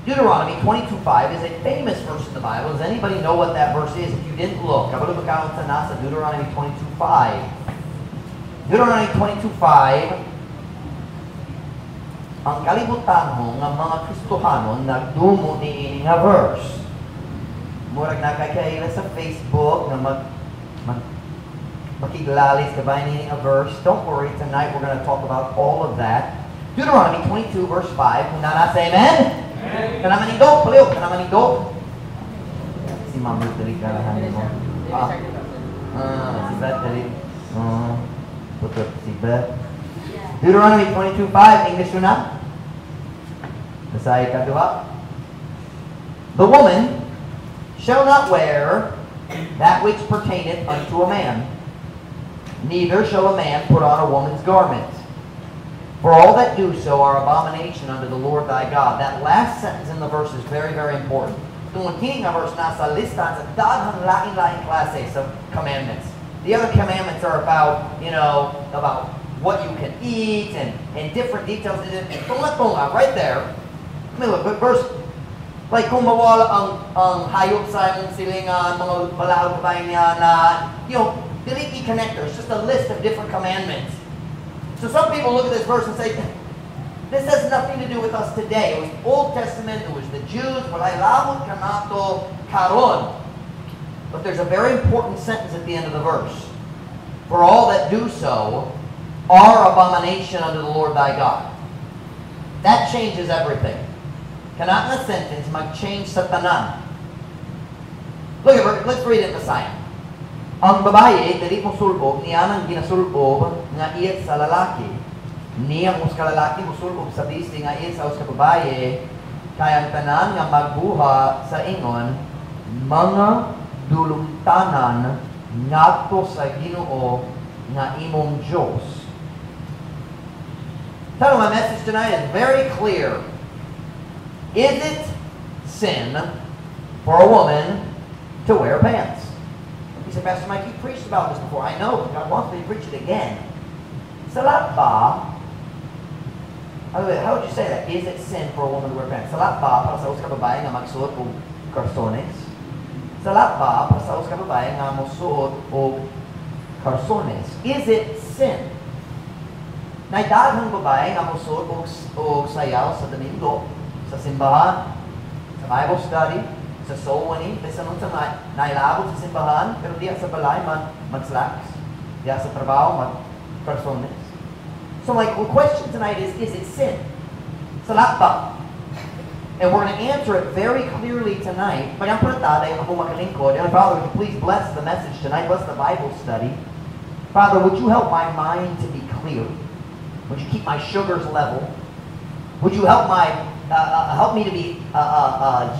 Deuteronomy 22:5 is a famous verse in the Bible. Does anybody know what that verse is? If you didn't look, kabalo ba ka unsa nasa Deuteronomy 22:5? Deuteronomy 22:5, ang kalibutan nga mga Kristohanon nagdumo niini nga verse. Murag nakakaila sa Facebook nga mag makiglalis ka ba niini nga verse. Don't worry, tonight we're going to talk about all of that. Deuteronomy 22 verse 5. Kung naa na, say amen. Amen. Kana manindog, palihog, kana manindog. Si Ma'am Ruth, dali ka mo. Ah, si Beth, dali. Putot si Beth. Deuteronomy 22:5, English na. Basahin ka duha. The woman shall not wear that which pertaineth unto a man, neither shall a man put on a woman's garment. For all that do so are abomination unto the Lord thy God. That last sentence in the verse is very, very important. Tungod kini nga verse nasa listahan sa daghang lain-lain klase sa commandments. The other commandments are about what you can eat and different details. Tunga-tunga, right there. I mean, look, verse, like kung mawala ang hayop sa imong silingan, mga balaod ba niya na, dili connectors, just a list of different commandments. So some people look at this verse and say, "This has nothing to do with us today. It was Old Testament, it was the Jews, walay labot kanato karon." But there's a very important sentence at the end of the verse. For all that do so are abomination unto the Lord thy God. That changes everything. Kana nga sentence mag-change sa tanan. Look at let's read it in Bisaya. Ang babaye dili mosulob nianang ginasulog nga iyat sa lalaki. Ni ang usa ka lalaki mosulob sa bisti nga iyat sa usa ka babaye, kay ang tanan nga magbuhat sa ingon mga dulumtanan ngadto sa Ginoo nga imong Dios. Title of my message tonight is very clear. Is it sin for a woman to wear pants? He said, "Pastor Mike, you preached about this before." I know, but God wants me to preach it again. Salat ba? How would you say that? Is it sin for a woman to wear pants? Salat ba para sa usa ka babae nga magsuot og karsones? Salat ba para sa usa ka babae nga mosuot og karsones? Is it sin? Nay daghang babae nga mosuot og sayaw sa Domingo, sa simbahan, sa Bible study, sa soul winning, bisan unsa nga nailabot sa simbahan, pero diya sa balay man mag-slacks, diya sa trabaho mag karsones. So my question tonight is it sin? Salat ba? And we're going to answer it very clearly tonight. Pag-ampo ta, dahil ako makalingkod, and Father, would you please bless the message tonight, bless the Bible study. Father, would you help my mind to be clear? Would you keep my sugars level? Would you help me to be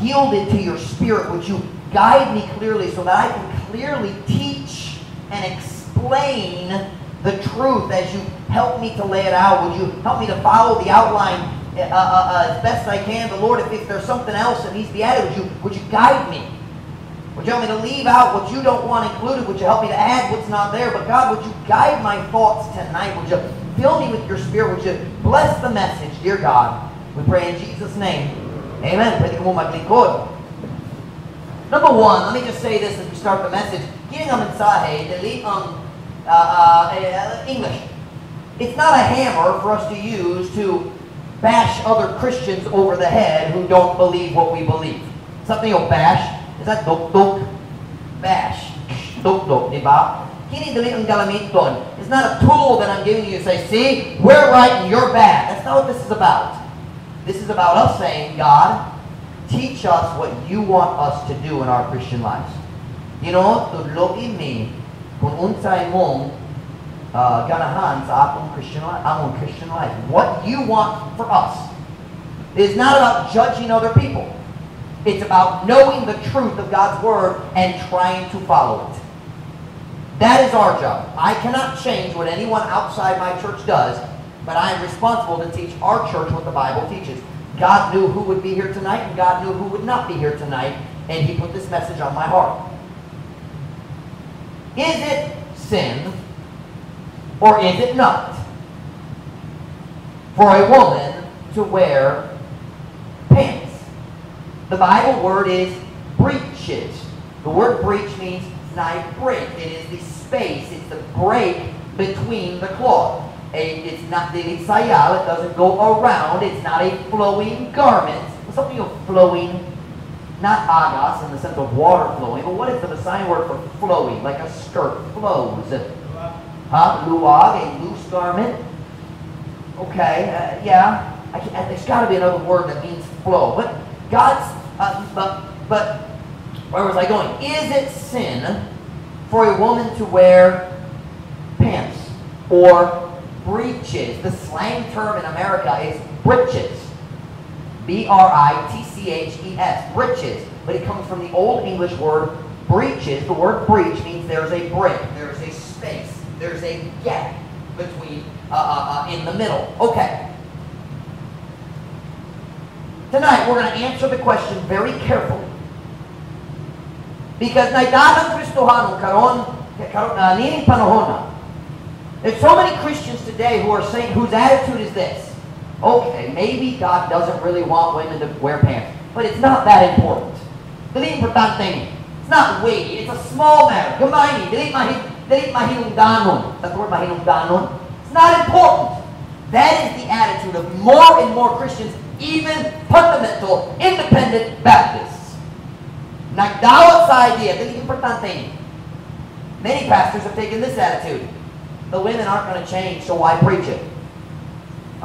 yielded to your Spirit? Would you guide me clearly so that I can clearly teach and explain the truth as you help me to lay it out? Would you help me to follow the outline as best I can? But Lord, if there's something else that needs to be added, would you guide me? Would you help me to leave out what you don't want included? Would you help me to add what's not there? But God, would you guide my thoughts tonight? Would you fill me with your Spirit? Would you bless the message, dear God? We pray in Jesus' name. Amen. Pwede ko mo maglingkod. Number one, let me just say this as we start the message. Kini nga mensahe, dili ang English. It's not a hammer for us to use to bash other Christians over the head who don't believe what we believe. Something you'll bash. Is that duk-duk? Bash. Duk-duk, di ba? Kini dili ang galamiton. It's not a tool that I'm giving you to say, "See, we're right and you're bad." That's not what this is about. This is about us saying, "God, teach us what you want us to do in our Christian lives." Tudloi mi kung unsay mong ganahan sa atong Christian life, among Christian life. What you want for us. It is not about judging other people. It's about knowing the truth of God's Word and trying to follow it. That is our job. I cannot change what anyone outside my church does, but I am responsible to teach our church what the Bible teaches. God knew who would be here tonight, and God knew who would not be here tonight, and He put this message on my heart. Is it sin, or is it not, for a woman to wear pants? The Bible word is breeches. The word breech means naay break. It is the space. It's the break between the cloth. It's not dili sayal. It doesn't go around. It's not a flowing garment. Something of flowing, not agas in the sense of water flowing, but what is the Visayan word for flowing? Like a skirt flows. Huh? Luwag, a loose garment. Okay, yeah. There's got to be another word that means flow. But God's, but where was I going? Is it sin for a woman to wear pants or breeches? The slang term in America is britches. B-R-I-T-C-H-E-S, britches. But it comes from the Old English word breeches. The word breech means there's a break, there's a space, there's a gap between, in the middle. Okay. Tonight, we're going to answer the question very carefully. Because naay daghang Kristohanon karon niining panahon. There's so many Christians today who are saying, whose attitude is this: "Okay, maybe God doesn't really want women to wear pants, but it's not that important. Dili importante ni. It's not weighty. It's a small matter. Gamay ni, dili mahinungdanon." That's the word, mahinungdanon. It's not important. That is the attitude of more and more Christians, even fundamental, independent Baptists. Nagdawat sa idea, dili importante ni. Many pastors have taken this attitude: "The women aren't going to change, so why preach it?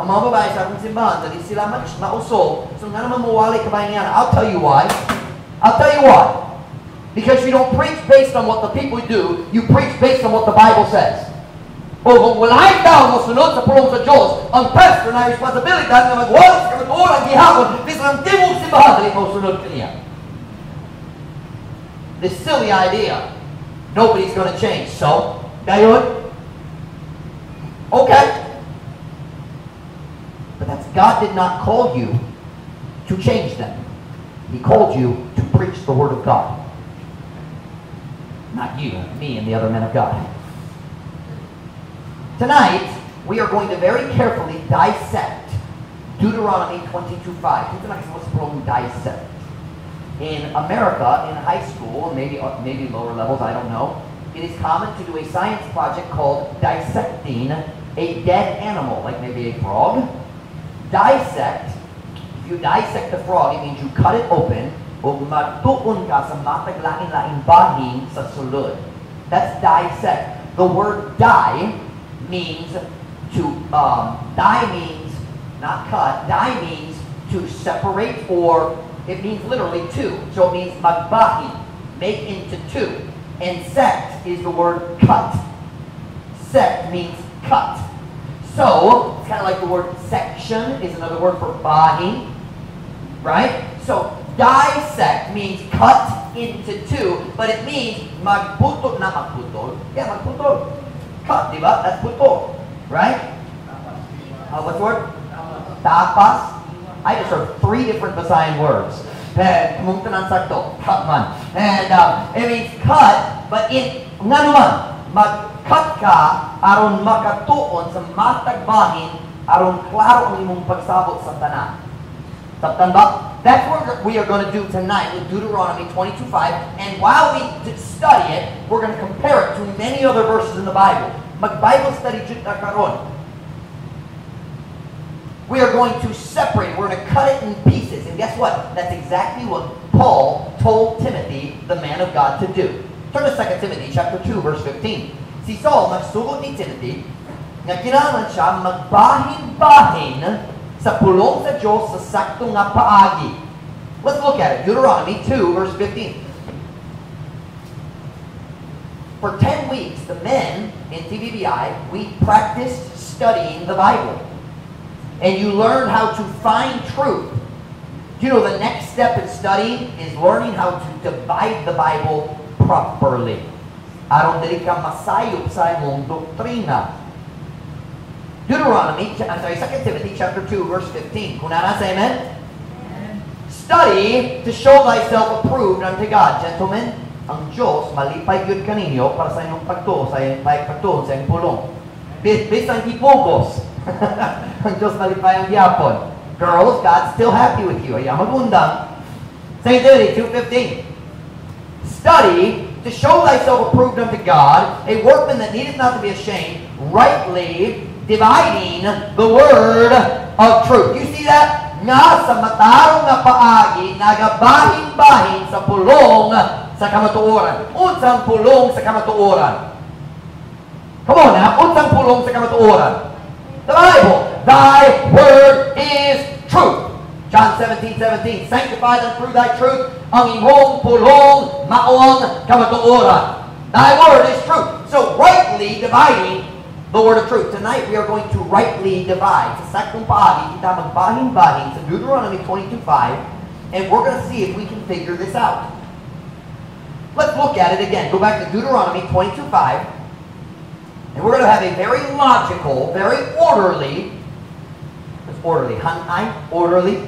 Ang mga babae sa akong simbahan, dili sila mausog, so ngano man mowali ka ba niya?" I'll tell you why. I'll tell you why. Because you don't preach based on what the people do, you preach based on what the Bible says. O kung walay tao mosunod sa pulong sa Diyos, ang pastor naay responsibilidad nga magwali sa kamatuoran gihapon, bisan ang tibuok simbahan dili mosunod kaniya. This silly idea, nobody's going to change. So, dayon, okay. But that's God did not call you to change them. He called you to preach the Word of God. Not you, me and the other men of God. Tonight, we are going to very carefully dissect Deuteronomy 22:5. Kinsa nakasabot sa pulong "dissect"? In America, in high school, maybe lower levels, I don't know, it is common to do a science project called dissecting a dead animal, like maybe a frog. Dissect, if you dissect the frog, it means you cut it open ug magtuon ka sa matag lain-laing bahin sa sulod. That's dissect. The word "di" means to, di means not cut, di means to separate, or it means literally two. So it means magbahin, make into two. And sect is the word "cut." Sect means cut. So, it's kind of like the word "section" is another word for bahin, right? So, dissect means cut into two, but it means magputol, not magputol. Yeah, magputol. Cut, di ba? That's putol, right? What's the word? Tapas. I just heard three different Visayan words. And kamong tanan sakto, cut man. And it means cut, but it, ngano man, mag-cut ka aron makatuon sa matag bahin, aron klaro ang imong pagsabot sa tanan. Sabtan ba? That's what we are going to do tonight with Deuteronomy 22:5. And while we study it, we're going to compare it to many other verses in the Bible. Mag-Bible study jud ta karon. We are going to separate. We're going to cut it in pieces. And guess what? That's exactly what Paul told Timothy, the man of God, to do. Turn to 2 Timothy chapter 2, verse 15. Si Saul nagsugot ni Timothy nga kinahanglan siya magbahin-bahin sa pulong sa Diyos sa sakto nga paagi. Let's look at it. Deuteronomy 2, verse 15. For 10 weeks, the men in TBBI, we practiced studying the Bible. And you learned how to find truth. Do you know the next step in studying is learning how to divide the Bible properly? Aron dili ka masayop sa imong doktrina. Deuteronomy, I'm sorry, 2 Timothy chapter 2, verse 15. Kung naa na, say amen. Study to show thyself approved unto God. Gentlemen, ang Diyos malipay gyud kaninyo para sa inyong pagtuo, sa inyong pagtuo, sa inyong pulong. Bisan gipugos, ang Diyos malipay ang gihapon. Girls, God's still happy with you. Ayaw magundang. 2 Timothy 2:15. "Study to show thyself approved unto God, a workman that needeth not to be ashamed, rightly dividing the word of truth." You see that? Nga sa matarong nga paagi, nagabahin-bahin sa pulong sa kamatuoran. Unsang pulong sa kamatuoran? Come on now, unsang pulong sa kamatuoran? The Bible. "Thy word is truth." John 17:17, "Sanctify them through thy truth. Ang imong pulong mao ang kamatuoran." Thy word is truth. So rightly dividing the word of truth. Tonight we are going to rightly divide. Sa saktong paagi, kita magbahin-bahin sa Deuteronomy 22:5, and we're going to see if we can figure this out. Let's look at it again. Go back to Deuteronomy 22:5, and we're going to have a very logical, very orderly, it's orderly, hanay, orderly.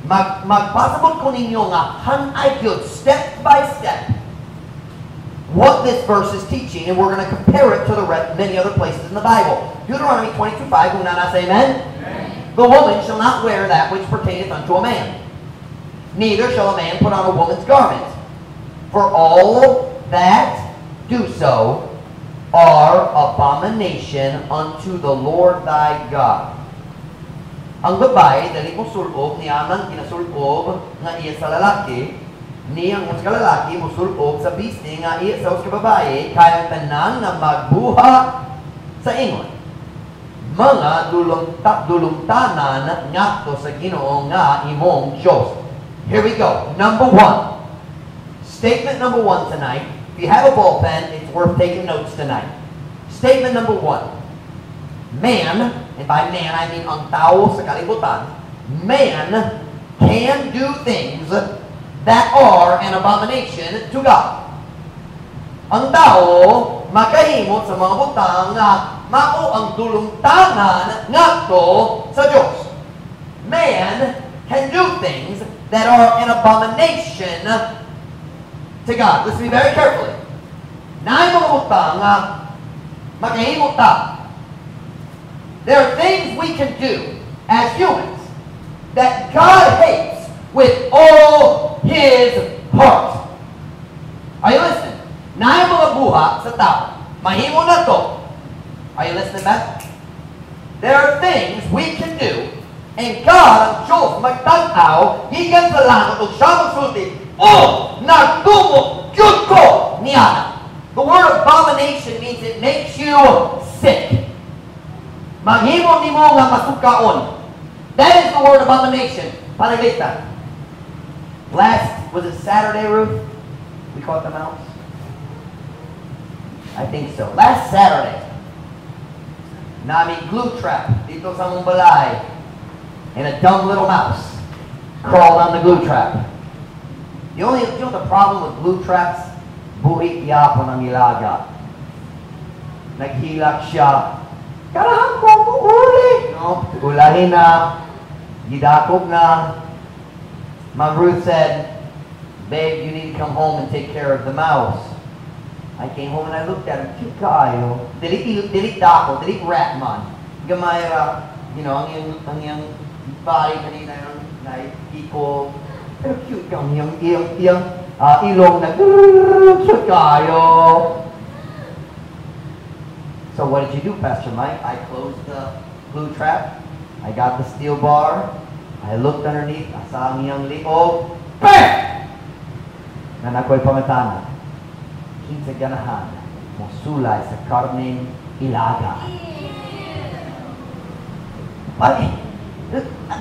Magpasabot ko ninyo nga hanay gyud, step by step, what this verse is teaching, and we're going to compare it to the many other places in the Bible. Deuteronomy 22:5, kung naa na, say amen. Amen. "The woman shall not wear that which pertaineth unto a man, neither shall a man put on a woman's garment. For all that do so are abomination unto the Lord thy God." Ang babae, dili mo sulob niya ang ginasulob nga iya sa lalaki, ni ang usa ka lalaki mosulob sa bisti nga iya sa usa ka babae, kay ang tanan nga magbuhat sa ingon, mga dulumtanan ngadto sa Ginoo nga imong Dios. Here we go. Number one. Statement number one tonight. If you have a ball pen, it's worth taking notes tonight. Statement number one. Man, and by man I mean ang tao sa kalibutan, man can do things that are an abomination to God. Ang tao makahimo sa mga butang nga mao ang dulumtanan ngadto sa Dios. Man can do things that are an abomination to God. Listen to me very carefully. Naay mga butang nga makahimo ta. There are things we can do as humans that God hates with all His heart. Are you listening? Naay mga buhat sa tao. Mahimo nato. Are you listening, Beth? There are things we can do and God, ang Diyos, magtanaw, gikan sa langit, ug siya magsulti, "Oh, nagdumot gyud ko niana." The word "abomination" means it makes you sick. Maghimo nimo nga masukaon. That is the word "abomination." Panalita. Last, was it Saturday, Ruth? We caught the mouse? I think so. Last Saturday, naa mi glue trap didto sa among balay. And a dumb little mouse crawled on the glue trap. You know the problem with glue traps? Buhi gyapon ang ilaga. Naghilak siya. Karahan ko mo uli. No, ulahin na. Gidakop na. Mom Ruth said, "Babe, you need to come home and take care of the mouse." I came home and I looked at him. Cute kaayo. Dili, dili dako, dili rat man. Gamay ra, ang iyang body kanina yung naikiko. Pero cute kang iyang ilong na cute kaayo. "So what did you do, Pastor Mike?" I closed the glue trap. I got the steel bar. I looked underneath. Asa ang iyang liog. Bam! Naa na ko'y pangutana. Kinsa ganahan mosulay sa karneng ilaga? Ay,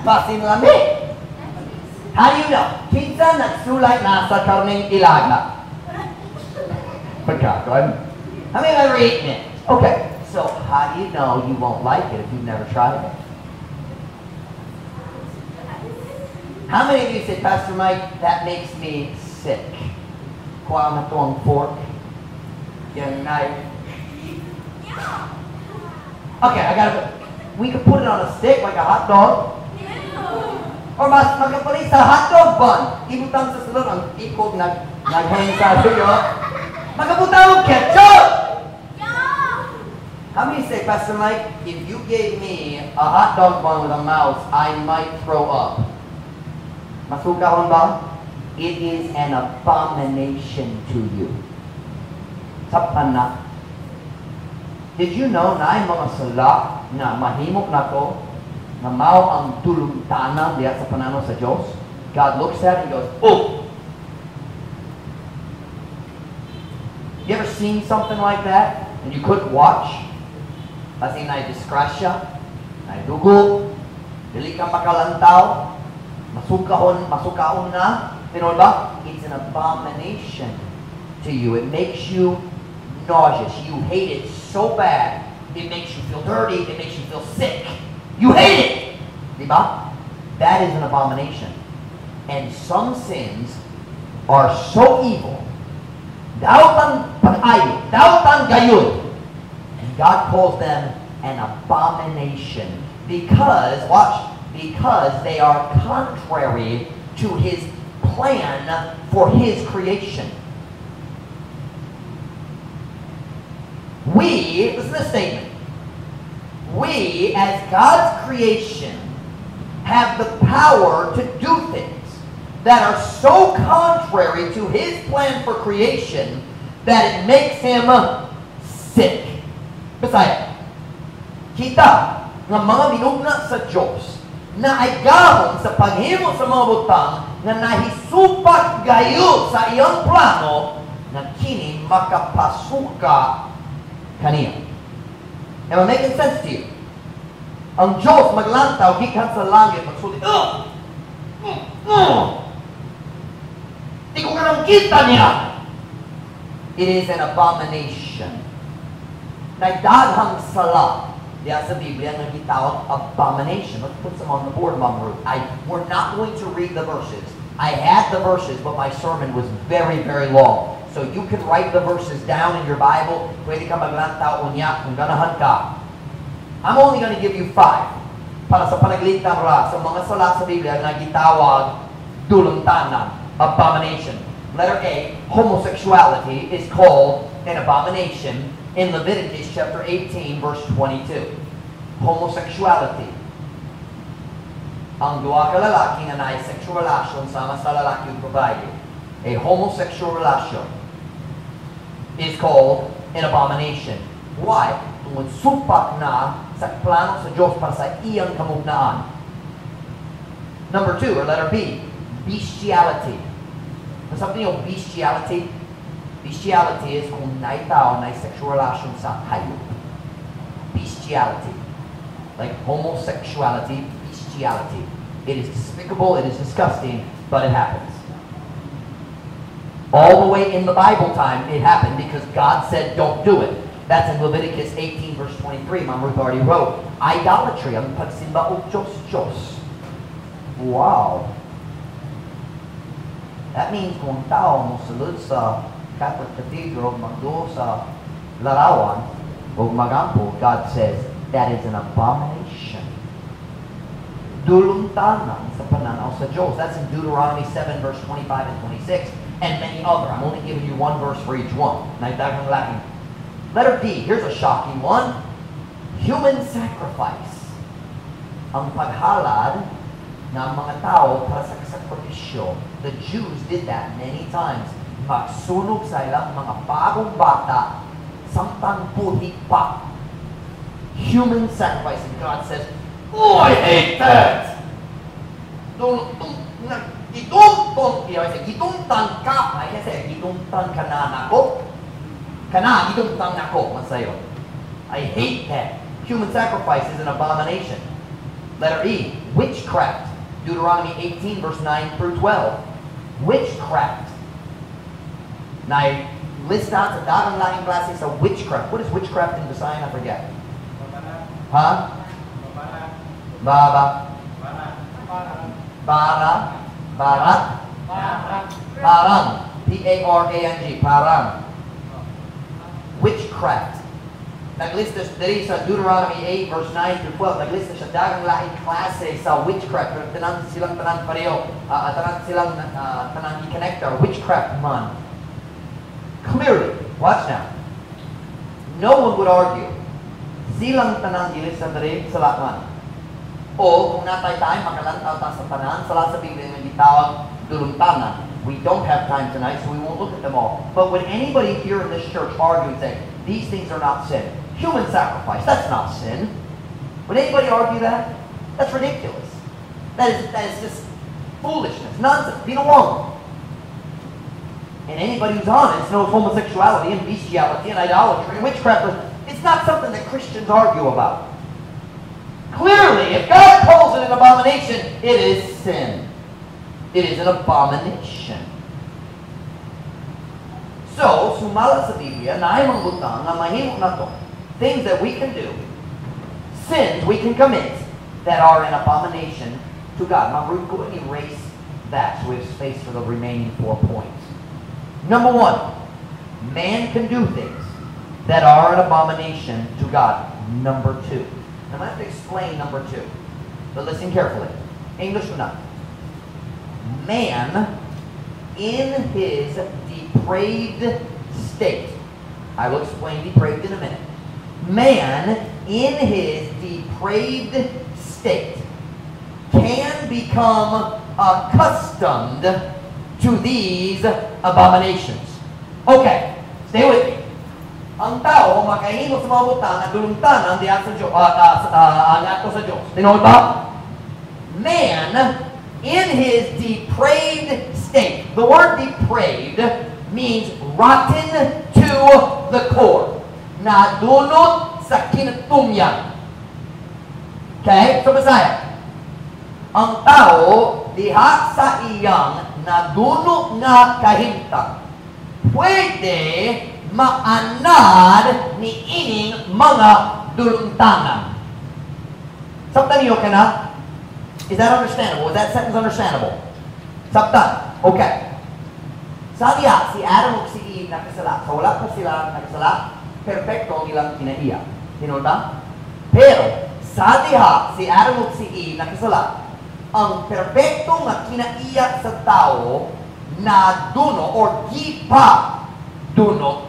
basin lami. How do you know? Kinsa nagsulay na sa karneng ilaga? Pagkakon. How many have ever eaten it? Okay, so how do you know you won't like it if you've never tried it? How many of you say, "Pastor Mike, that makes me sick"? Kuha na to ang fork, yung knife. Okay, I gotta, we could put it on a stick like a hot dog. Or mas magapalit sa hot dog bun. Ibutang sa sulod, ang ikog naghang sa iyo. Magabutang og ketchup! How many say, "Pastor Mike, if you gave me a hot dog bun with a mouse, I might throw up"? Masukahon ba? It is an abomination to you. Sabtan na. Did you know na mga sala nga mahimo nato nga mao ang dulumtanan diya sa pananaw sa Diyos? God looks at it and goes, "Oh!" You ever seen something like that and you couldn't watch? Kasi naay disgrasya, naay dugo, dili ka makalantaw, masukahon, masukaon na. Tinuod ba? It's an abomination to you. It makes you nauseous. You hate it so bad. It makes you feel dirty. It makes you feel sick. You hate it! Di ba? That is an abomination. And some sins are so evil. Dautan pag-ayo, dautan gayud. And God calls them an abomination because, watch, because they are contrary to His plan for His creation. We, listen to this statement, we as God's creation have the power to do things that are so contrary to His plan for creation that it makes Him sick. Bisaya, kita nga mga minugna sa Diyos na ay gahom sa paghimo sa mga butang nga nahisupak gayud sa iyang plano nga kini makapasuka kaniya. Am I making sense to you? Ang Diyos maglantaw gikan sa langit, magsulti, "Ugh! Ugh! Di ko ganang kita niya." It is an abomination. Nagdaghang sala diya sa Biblia nga gitawag abomination. Let's put some on the board, Mom Ruth. We're not going to read the verses. I had the verses, but my sermon was very, very long. So you can write the verses down in your Bible. Pwede ka maglantaw unya kung ganahan ka. I'm only going to give you 5 para sa panagliktan ra sa mga sala sa Biblia nga gitawag dulumtanan, abomination. Letter A, homosexuality is called an abomination in Leviticus chapter 18, verse 22. Homosexuality. Ang duha ka lalaki nga naay sexual relation sama sa lalaki ug babae. A homosexual relation is called an abomination. Why? Tungod supak na sa plano sa Diyos para sa iyang kamugnaan. Number 2, or letter B, bestiality. Something yung bestiality? Bestiality is kung naay tao naay sexual relation sa hayop. Bestiality. Like homosexuality, bestiality. It is despicable, it is disgusting, but it happens. All the way in the Bible time, it happened because God said don't do it. That's in Leviticus 18 verse 23. Ma'am Ruth already wrote. Idolatry, ang pagsimba og Diyos-Diyos. Wow. That means kung tao mo sulod sa Catholic Cathedral, magduol sa larawan, o magampo, God says, that is an abomination. Dulumtanan sa pananaw sa Diyos. That's in Deuteronomy 7 verse 25 and 26, and many other. I'm only giving you one verse for each one. Naitagang lain. Letter D, here's a shocking one. Human sacrifice. Ang paghalad ng mga tao para sa sakripisyo. The Jews did that many times. Magsunog sa ilang mga bagong bata, samtang buhi pa. Human sacrifice. And God says, "Oh, I hate that!" Gitungtan ka. I can't say, gitungtan ka na nako. Kana, gitungtan nako, man sayo. I hate that. Human sacrifice is an abomination. Letter E, witchcraft. Deuteronomy 18, verse 9 through 12. Witchcraft. Now, list out sa daghang laing klase sa witchcraft. What is witchcraft in Visayan? I forget. Huh? Baba. Bara. Barat. Parang. P-A-R-A-N-G. Parang. Witchcraft. Naglista diri sa Deuteronomy 8 verse 9 through 12, naglista siya daghang laing klase sa witchcraft. Pero tanan silang tanan pareho, tanan silang tanan i-connector, witchcraft man. Clearly, watch now. No one would argue silang tanang gilista diri sala man. O kung natay tayo makalantaw ta sa tanan sala sa Biblia nga gitawag Dulumtangan. We don't have time tonight, so we won't look at them all. But would anybody here in this church argue and say, "These things are not sin"? Human sacrifice, that's not sin. Would anybody argue that? That's ridiculous. That is just foolishness, nonsense, binuang. And anybody who's honest knows homosexuality and bestiality and idolatry and witchcraft, it's not something that Christians argue about. Clearly, if God calls it an abomination, it is sin. It is an abomination. So, sumala sa Biblia, naay mga butang nga mahimo nato. Things that we can do, sins we can commit that are an abomination to God. Ma'am Ruth, go ahead and erase that so we have space for the remaining four points. Number one, man can do things that are an abomination to God. Number two. I'm going to have to explain number two, but listen carefully. English or not. Man, in his depraved state, I will explain depraved in a minute. Man, in his depraved state, can become accustomed to these abominations. Okay, stay with me. Ang tao makahimo sa mga butang at dulungtanan diha sa Diyos, ngadto sa Diyos. Tinuod ba? Man, in his depraved state. The word "depraved" means rotten to the core. Nadunot sa kinatumyan. Okay? So, Bisaya. Ang tao, diha sa iyang nadunot nga kahimtang, pwede maanad ni ining mga dulungtanan. Sabtan niyo ka na? Is that understandable? Is that sentence understandable? Sabtan. Okay. Sa diha, si Adam ug si Eve nakasala. So wala pa sila nakasala, perpekto ang ilang kinaiya. Tinuod ba? Pero, sa diha, si Adam ug si Eve nakasala, ang perpekto nga kinaiya sa tao nadunot or gipa dunot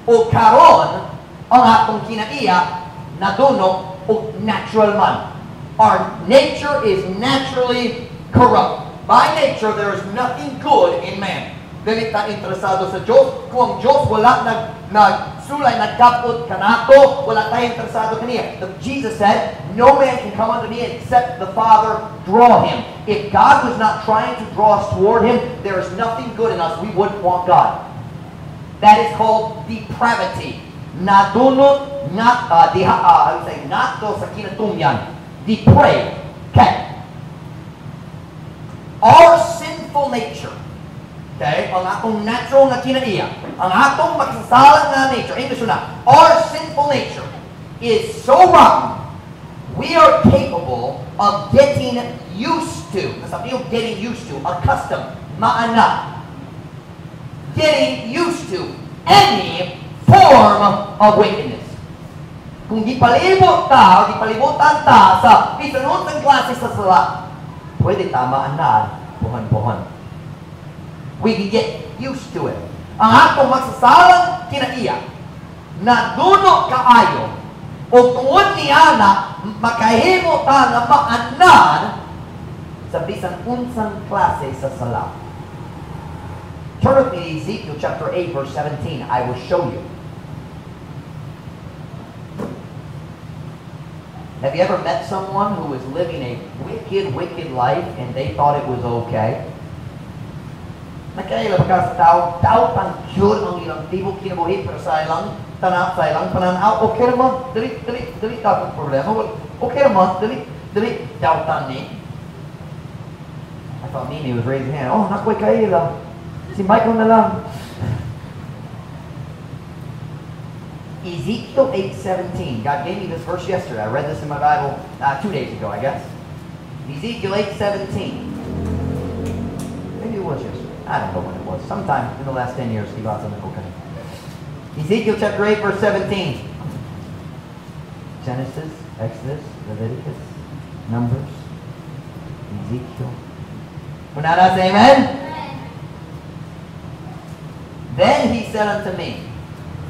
o karon ang atong kinaiya nadunot og natural man. Our nature is naturally corrupt. By nature, there is nothing good in man. Dili ta interesado sa Diyos. Kung ang Diyos wala nagsulay, nagkapot kanato, wala tayo interesado kaniya. Jesus said, "No man can come unto me except the Father draw him." If God was not trying to draw us toward Him, there is nothing good in us. We wouldn't want God. That is called depravity. Nadunot nga, diha, how you say, nato sa kinatumyan. Depraved. Okay. Our sinful nature, okay, ang atong natural nga kinaiya, ang atong makasasala nga nature, English na, our sinful nature is so rotten, we are capable of getting used to, sabi yung getting used to, accustomed, maana, getting used to any form of wickedness. Kung gipalibot ta, gipalibutan ta sa bisan unsang klase sa sala, pwede ta maanad puhon-puhon. We can get used to it. Ang atong magsasalang kinaiya, nadunot kaayo, o tungod niya na makahimo ta nga maanad sa bisan unsang klase sa sala. Turn with me to Ezekiel chapter 8, verse 17. I will show you. Have you ever met someone who was living a wicked, wicked life and they thought it was okay? Nakaila ba ka sa tao, tao pang cure ang ilang tibok kinabuhi, pero sa ilang tanap, sa ilang pananaw, okay naman, dali, dali, dali, tapos problema, well, okay naman, dali, dali, dautan ni. I thought Mimi was raising her hand. "Oh, nakoy kaila. Si Michael na lang." Ezekiel 8:17. God gave me this verse yesterday. I read this in my Bible 2 days ago, I guess. Ezekiel 8:17. Maybe it was yesterday. I don't know when it was. Sometime in the last 10 years, he got something okay. Ezekiel chapter 8, verse 17. Genesis, Exodus, Leviticus, Numbers, Ezekiel. We're not us, amen? Then he said unto me,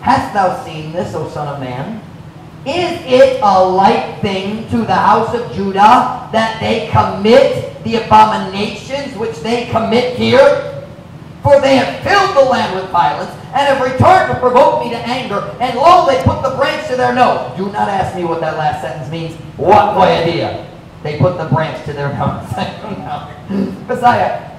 "Hast thou seen this, O son of man? Is it a light thing to the house of Judah that they commit the abominations which they commit here? For they have filled the land with violence and have returned to provoke me to anger. And lo, they put the branch to their nose. Do not ask me what that last sentence means. What idea? They put the branch to their nose. I don't know. Bisaya.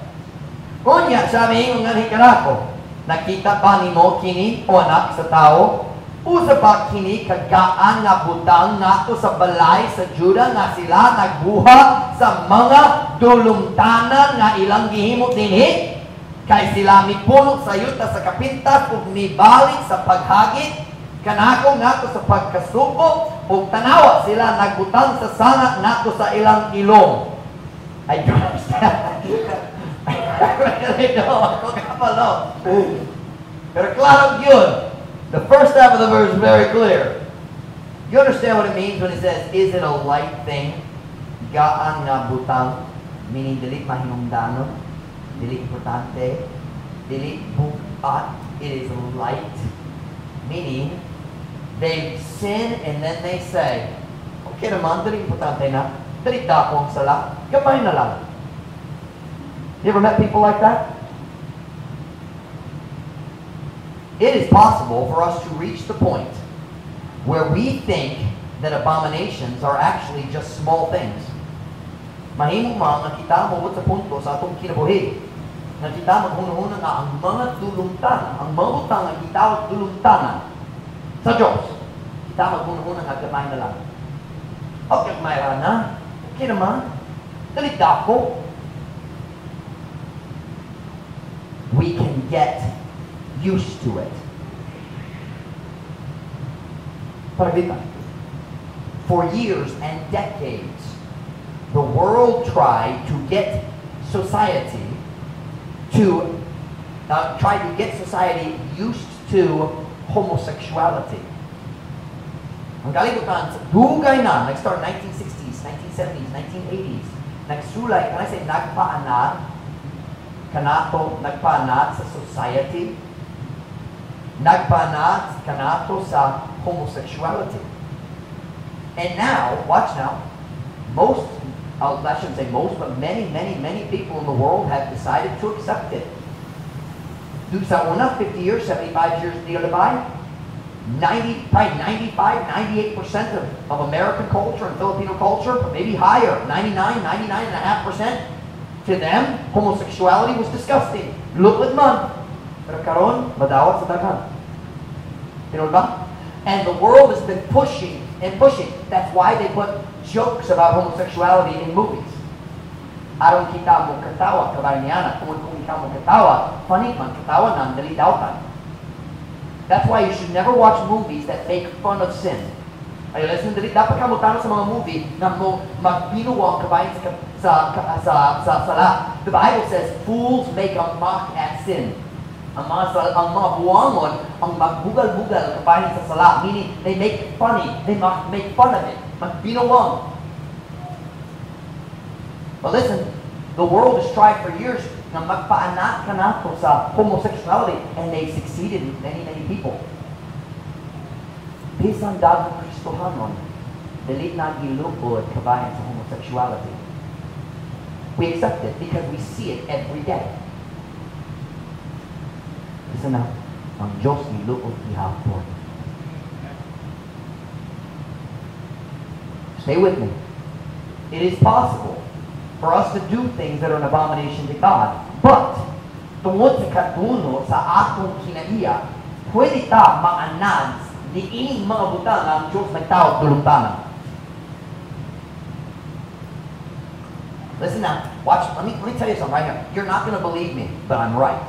Unya, siya miingon nganhi kanako, "Nakita ba nimo kini, o anak sa tao? Usa ba kini kagaan nga butang ngadto sa balay sa Juda nga sila nagbuhat sa mga dulumtanan nga ilang gihimo dinhi? Kay sila mipuno sa yuta sa kapintas ug mibalik sa paghagit kanako ngadto sa pagkasuko, ug tanawa, sila nagbutang sa sanga ngadto sa ilang ilong." I don't understand. I really don't. Ako kabalo. Pero klaro yun. The first half of the verse is very clear. You understand what it means when it says, "Is it a light thing?" Gaan nga butang, meaning dili mahinungdanon, dili importante, dili bugat, it is light. Meaning, they sin and then they say, "Okay naman, dili importante na, dili dako ang sala, gamay na lang." You ever met people like that? It is possible for us to reach the point where we think that abominations are actually just small things. Mahimo man nga kita moabot sa punto sa atong kinabuhi nga kita maghunahuna nga ang mga dulumtan, ang mga butang nga gitawag dulumtanan sa Diyos, kita maghunahuna nga gamay na lang. Okay, gamay ra na. Okay naman. Dili dako. We can get used to it. Paragita. For years and decades, the world tried to get society to try to get society used to homosexuality. Ang kalibutan, sa dugay na, nag-start 1960s, 1970s, 1980s, nagsulay, can I say, nagpaanad, kanato, nagpaanad sa society, nagpaanad kanato sa homosexuality. And now, watch now, most, I shouldn't say most, but many, many, many people in the world have decided to accept it. Do sa una, 50 years, 75 years nilabay, 90, probably 95, 98% of American culture and Filipino culture, but maybe higher, 99, 99.5%. To them, homosexuality was disgusting. Luod man. Pero karon, madawat sa daghan. Tinuod ba? And the world has been pushing and pushing. That's why they put jokes about homosexuality in movies. Aron kita mo katawa, kabayan niya kung ikaw mo katawa, funny man, katawa nang dili dautan. That's why you should never watch movies that make fun of sin. Ay, listen, dili dapat ka mo sa mga movie na mo magbinuwang kabayan sa sala. The Bible says, "Fools make a mock at sin." Ang mga buwangon, ang magbugal-bugal kabayan sa sala. Meaning, they make it funny. They make fun of it. Magbinuwang. But listen, the world has tried for years na magpaanad kanato sa homosexuality, and they succeeded with many, many people. Bisan daghang Kristohanon, dili na giluod kabayan sa homosexuality. We accept it because we see it every day. Listen now, ang Diyos niluod gihapon. Stay with me. It is possible for us to do things that are an abomination to God. But, tungod sa kaduno sa atong kinaiya, pwede ta maanad ni ining mga butang ang Diyos nagtawag dulumtanan. Listen now, watch, let me tell you something right here. You're not going to believe me, but I'm right.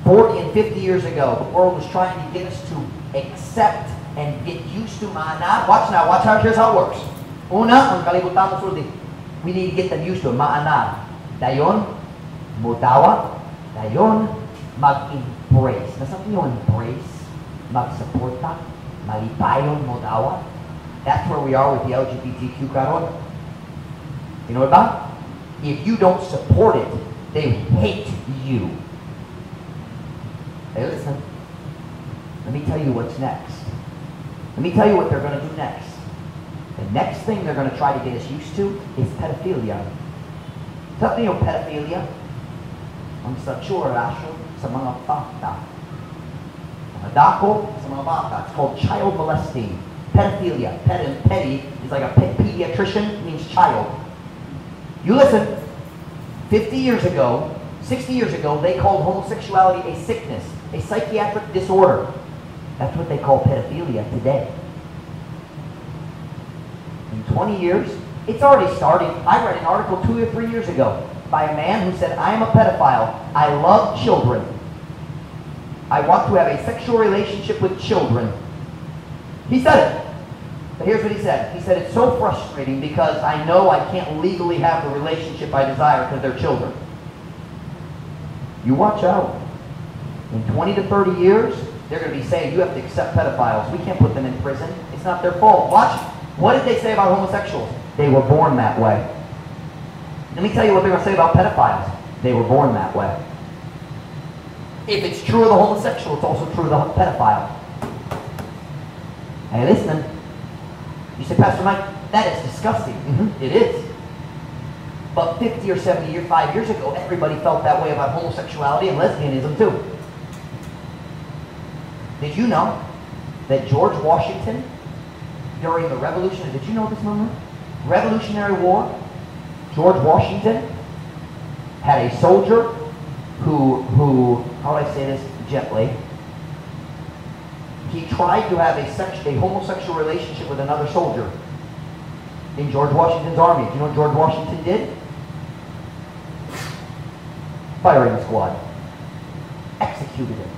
40 and 50 years ago, the world was trying to get us to accept and get used to maanad. Watch now, watch how, here's how it works. Una, ang kalibutan mo sulti. We need to get them used to maanad. Dayon, mudawa, dayon, mag-embrace. Nasa yung embrace? Magsuporta, malipayon, mudawa. That's where we are with the LGBTQ karon. You know what about? If you don't support it, they hate you. Hey, listen. Let me tell you what's next. Let me tell you what they're going to do next. The next thing they're going to try to get us used to is pedophilia. Sa yung pedophilia? Ang sexual relasyon sa mga bata. Mga dako sa mga bata. It's called child molesting. Pedophilia. Pedi is like a pediatrician, means child. You listen. 50 years ago, 60 years ago, they called homosexuality a sickness, a psychiatric disorder. That's what they call pedophilia today. In 20 years, it's already starting. I read an article 2 or 3 years ago by a man who said, "I am a pedophile. I love children. I want to have a sexual relationship with children." He said it. But here's what he said. He said, "It's so frustrating because I know I can't legally have the relationship I desire because they're children." You watch out. In 20 to 30 years, they're going to be saying, "You have to accept pedophiles. We can't put them in prison. It's not their fault." Watch. What did they say about homosexuals? "They were born that way." Let me tell you what they're going to say about pedophiles. "They were born that way." If it's true of the homosexual, it's also true of the pedophile. Hey, listen. You say, "Pastor Mike, that is disgusting." It is. But 50 or 70 years, 5 years ago, everybody felt that way about homosexuality and lesbianism too. Did you know that George Washington, during the Revolution, did you know this moment? Revolutionary War, George Washington had a soldier who, how do I say this gently? He tried to have a homosexual relationship with another soldier in George Washington's army. Do you know what George Washington did? Firing squad. Executed him.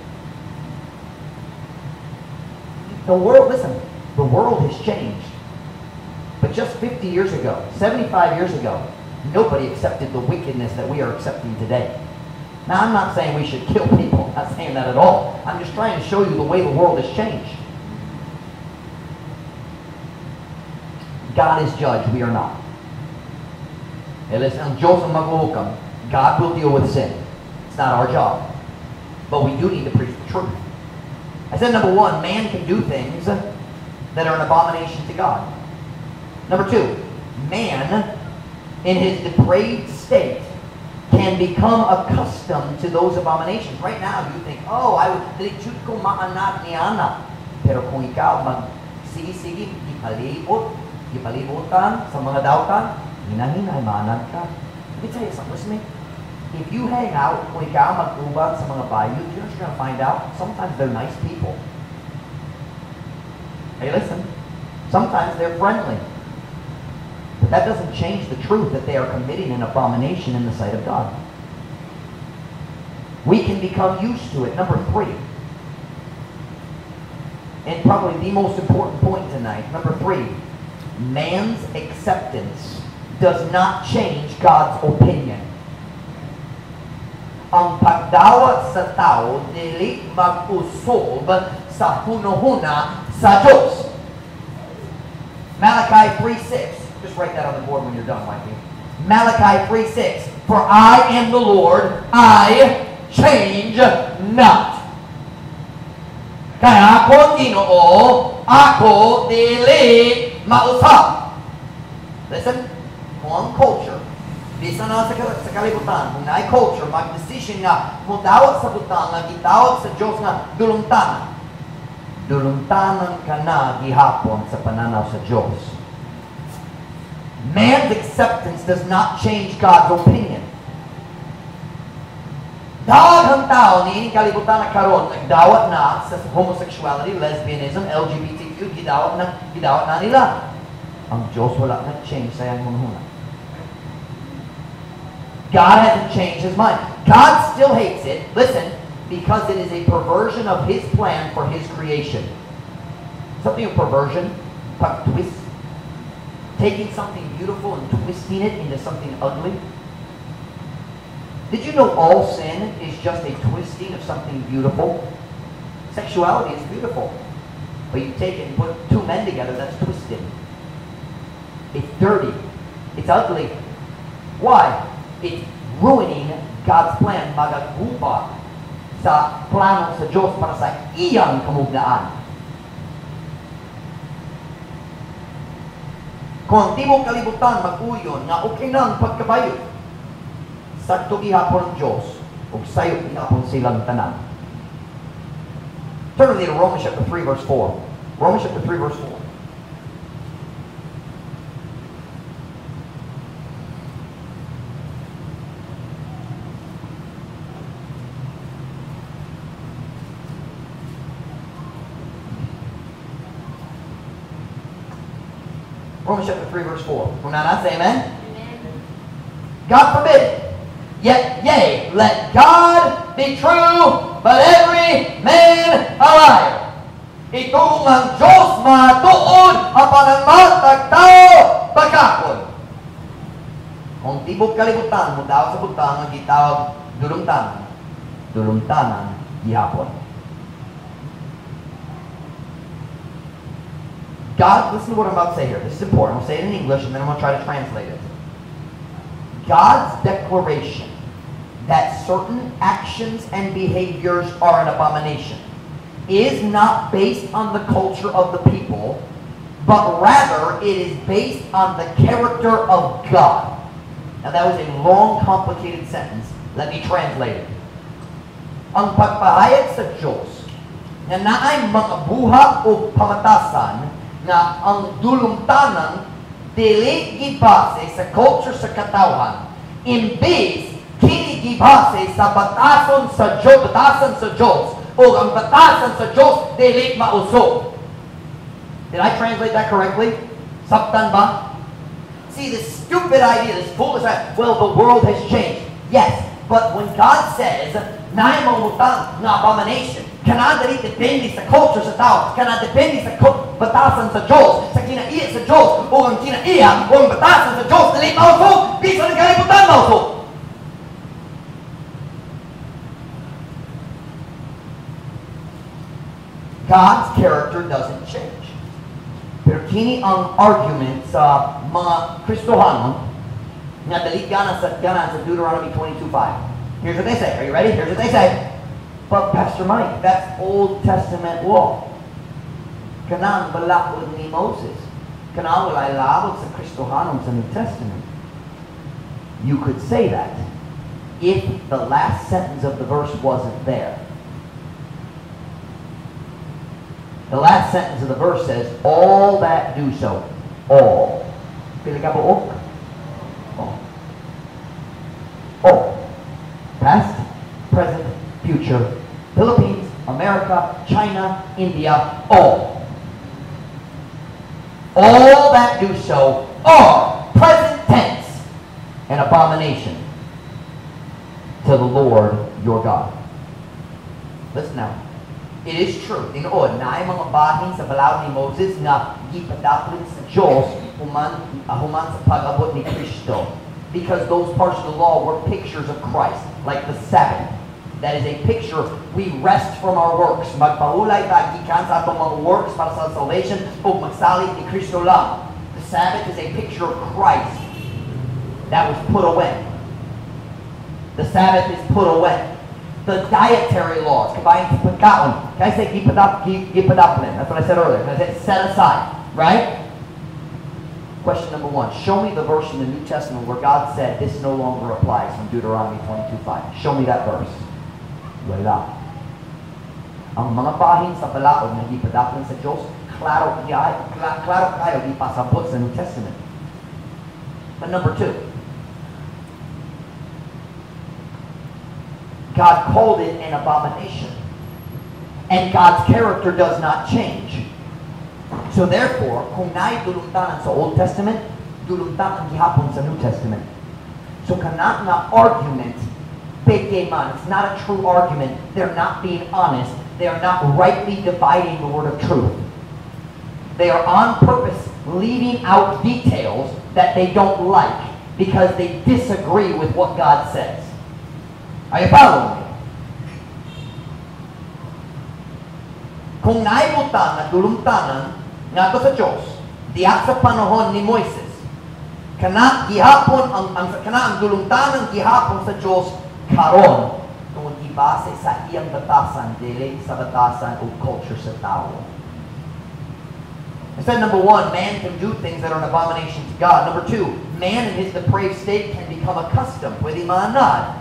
The world, listen, the world has changed. But just 50 years ago, 75 years ago, nobody accepted the wickedness that we are accepting today. Now, I'm not saying we should kill people. I'm not saying that at all. I'm just trying to show you the way the world has changed. God is judge, we are not. Hey, listen, ang Diyos ang maghuhukom. God will deal with sin. It's not our job. But we do need to preach the truth. I said, number one, man can do things that are an abomination to God. Number two, man, in his depraved state, can become accustomed to those abominations. Right now, you think, "Oh, I would, dili jud ko maanad niana." Pero kung ikaw mag sige-sige, ipalibot, ipalibutan sa mga dautan, hinahinay, maanad ka. Let me tell you something, listen to me. If you hang out, kung ikaw mag-uban sa mga bayot, you know what you're gonna find out? Sometimes they're nice people. Hey, listen. Sometimes they're friendly. But that doesn't change the truth that they are committing an abomination in the sight of God. We can become used to it. Number three, and probably the most important point tonight, number three, man's acceptance does not change God's opinion. Ang pagdawat sa tao dili mag-usob sa hunuhuna sa Diyos. Malachi 3:6. Just write that on the board when you're done, Mikey. Malachi 3:6. "For I am the Lord, I change not." Kay ako ang Ginoo, ako dili mausab. Listen, kung ang culture, bisan na sa kalibutan, kung naay culture, mag-decision nga, mudawat sa butang nga gitawag sa Diyos nga dulungtanan. Dulungtanan ka na gihapon sa pananaw sa Diyos. Man's acceptance does not change God's opinion. Daghang tao niining kalibutan na karon nagdawat na sa homosexuality, lesbianism, LGBTQ, gidawat na nila. Ang Diyos wala nag-change sa iyang hunahuna. God hasn't changed his mind. God still hates it, listen, because it is a perversion of his plan for his creation. Something of perversion, pag-twist, taking something beautiful and twisting it into something ugly. Did you know all sin is just a twisting of something beautiful? Sexuality is beautiful. But you take it and put two men together, that's twisted. It's dirty. It's ugly. Why? It's ruining God's plan. Magaguba sa plano sa Diyos para sa iyang kamugnaan. Kung ang tibok kalibutan mag-uyon nga okay na ang pagkabayo, sakto gihapon ang Diyos ug sayop gihapon silang tanan. Turn with me to Romans chapter 3 verse 4. Romans chapter 3 verse 4. Romans chapter 3 verse 4. Kung naa na, say amen. Amen. God forbid. Yet, yea, let God be true, but every man a liar. Itong ang Diyos matuod, apan ang matag tao bakakon. Kung tibok kalibutan, mudaot sa butang ang gitawag dulumtanan, dulumtanan gihapon. God, listen to what I'm about to say here. This is important. I'll say it in English and then I'm going to try to translate it. God's declaration that certain actions and behaviors are an abomination is not based on the culture of the people, but rather it is based on the character of God. Now that was a long, complicated sentence. Let me translate it. Ang pagpahayag sa Diyos nga naay mga buhat o pamatasan nga ang dulumtanan dili gibase sa culture sa katawhan, imbes kini gibase sa batason sa Diyos, batasan sa Diyos, o ang batasan sa Diyos dili mausob. Did I translate that correctly? Sabtan ba? See, this stupid idea, this foolish idea, well, the world has changed. Yes, but when God says, naay mga butang nga abomination, kana dili depende sa culture sa tao, kana depende sa batasan sa Diyos, sa kinaiya sa Diyos, o ang kinaiya, o ang batasan sa Diyos, dili mausog, bisan ang kalibutan mausog. God's character doesn't change. Pero kini ang argument sa mga Kristohanon nga dali gana sa Deuteronomy 22:5. Here's what they say. Are you ready? Here's what they say. But Pastor Mike, that's Old Testament law. Kanang balaod ni Moses. Kanang walay labot sa Kristohanon sa New Testament. You could say that if the last sentence of the verse wasn't there. The last sentence of the verse says, all that do so. All. Pila ka buok? All. All. Past, present, future. Philippines, America, China, India, all. All that do so are, present tense, an abomination to the Lord your God. Listen now. It is true. Tinuod, naay mga bahin sa balaod ni Moses nga gipadaplan sa Diyos human sa pag-abot ni Kristo. Because those parts of the law were pictures of Christ, like the Sabbath. That is a picture. We rest from our works. Magpahulay ta gikan sa atong mga works para sa salvation ug magsalig ni Kristo lang. The Sabbath is a picture of Christ that was put away. The Sabbath is put away. The dietary laws, kabayan sa pagkaon. Can I say gipadaplan? That's what I said earlier. Can I say set aside, right? Question number 1. Show me the verse in the New Testament where God said this no longer applies from Deuteronomy 22:5. Show me that verse. Wala. Ang mga bahin sa balaod na gipadaplan sa Diyos, klaro kayo ipasabot sa New Testament. But number 2, God called it an abomination. And God's character does not change. So therefore, kung naay dulumtanan sa Old Testament, dulumtanan gihapon sa New Testament. So kana nga argument, peke man, it's not a true argument. They're not being honest. They are not rightly dividing the word of truth. They are on purpose leaving out details that they don't like because they disagree with what God says. Are you following me? Kung naibutang at dulumtanan ngadto sa Diyos, diha sa panahon ni Moises, kana gihapon ang kana ang dulumtanan gihapon sa Diyos karon tungod gibase sa iyang batasan, dili sa batasan o culture sa tao. I said number one, man can do things that are an abomination to God. Number two, man in his depraved state can become accustomed, pwede maanad,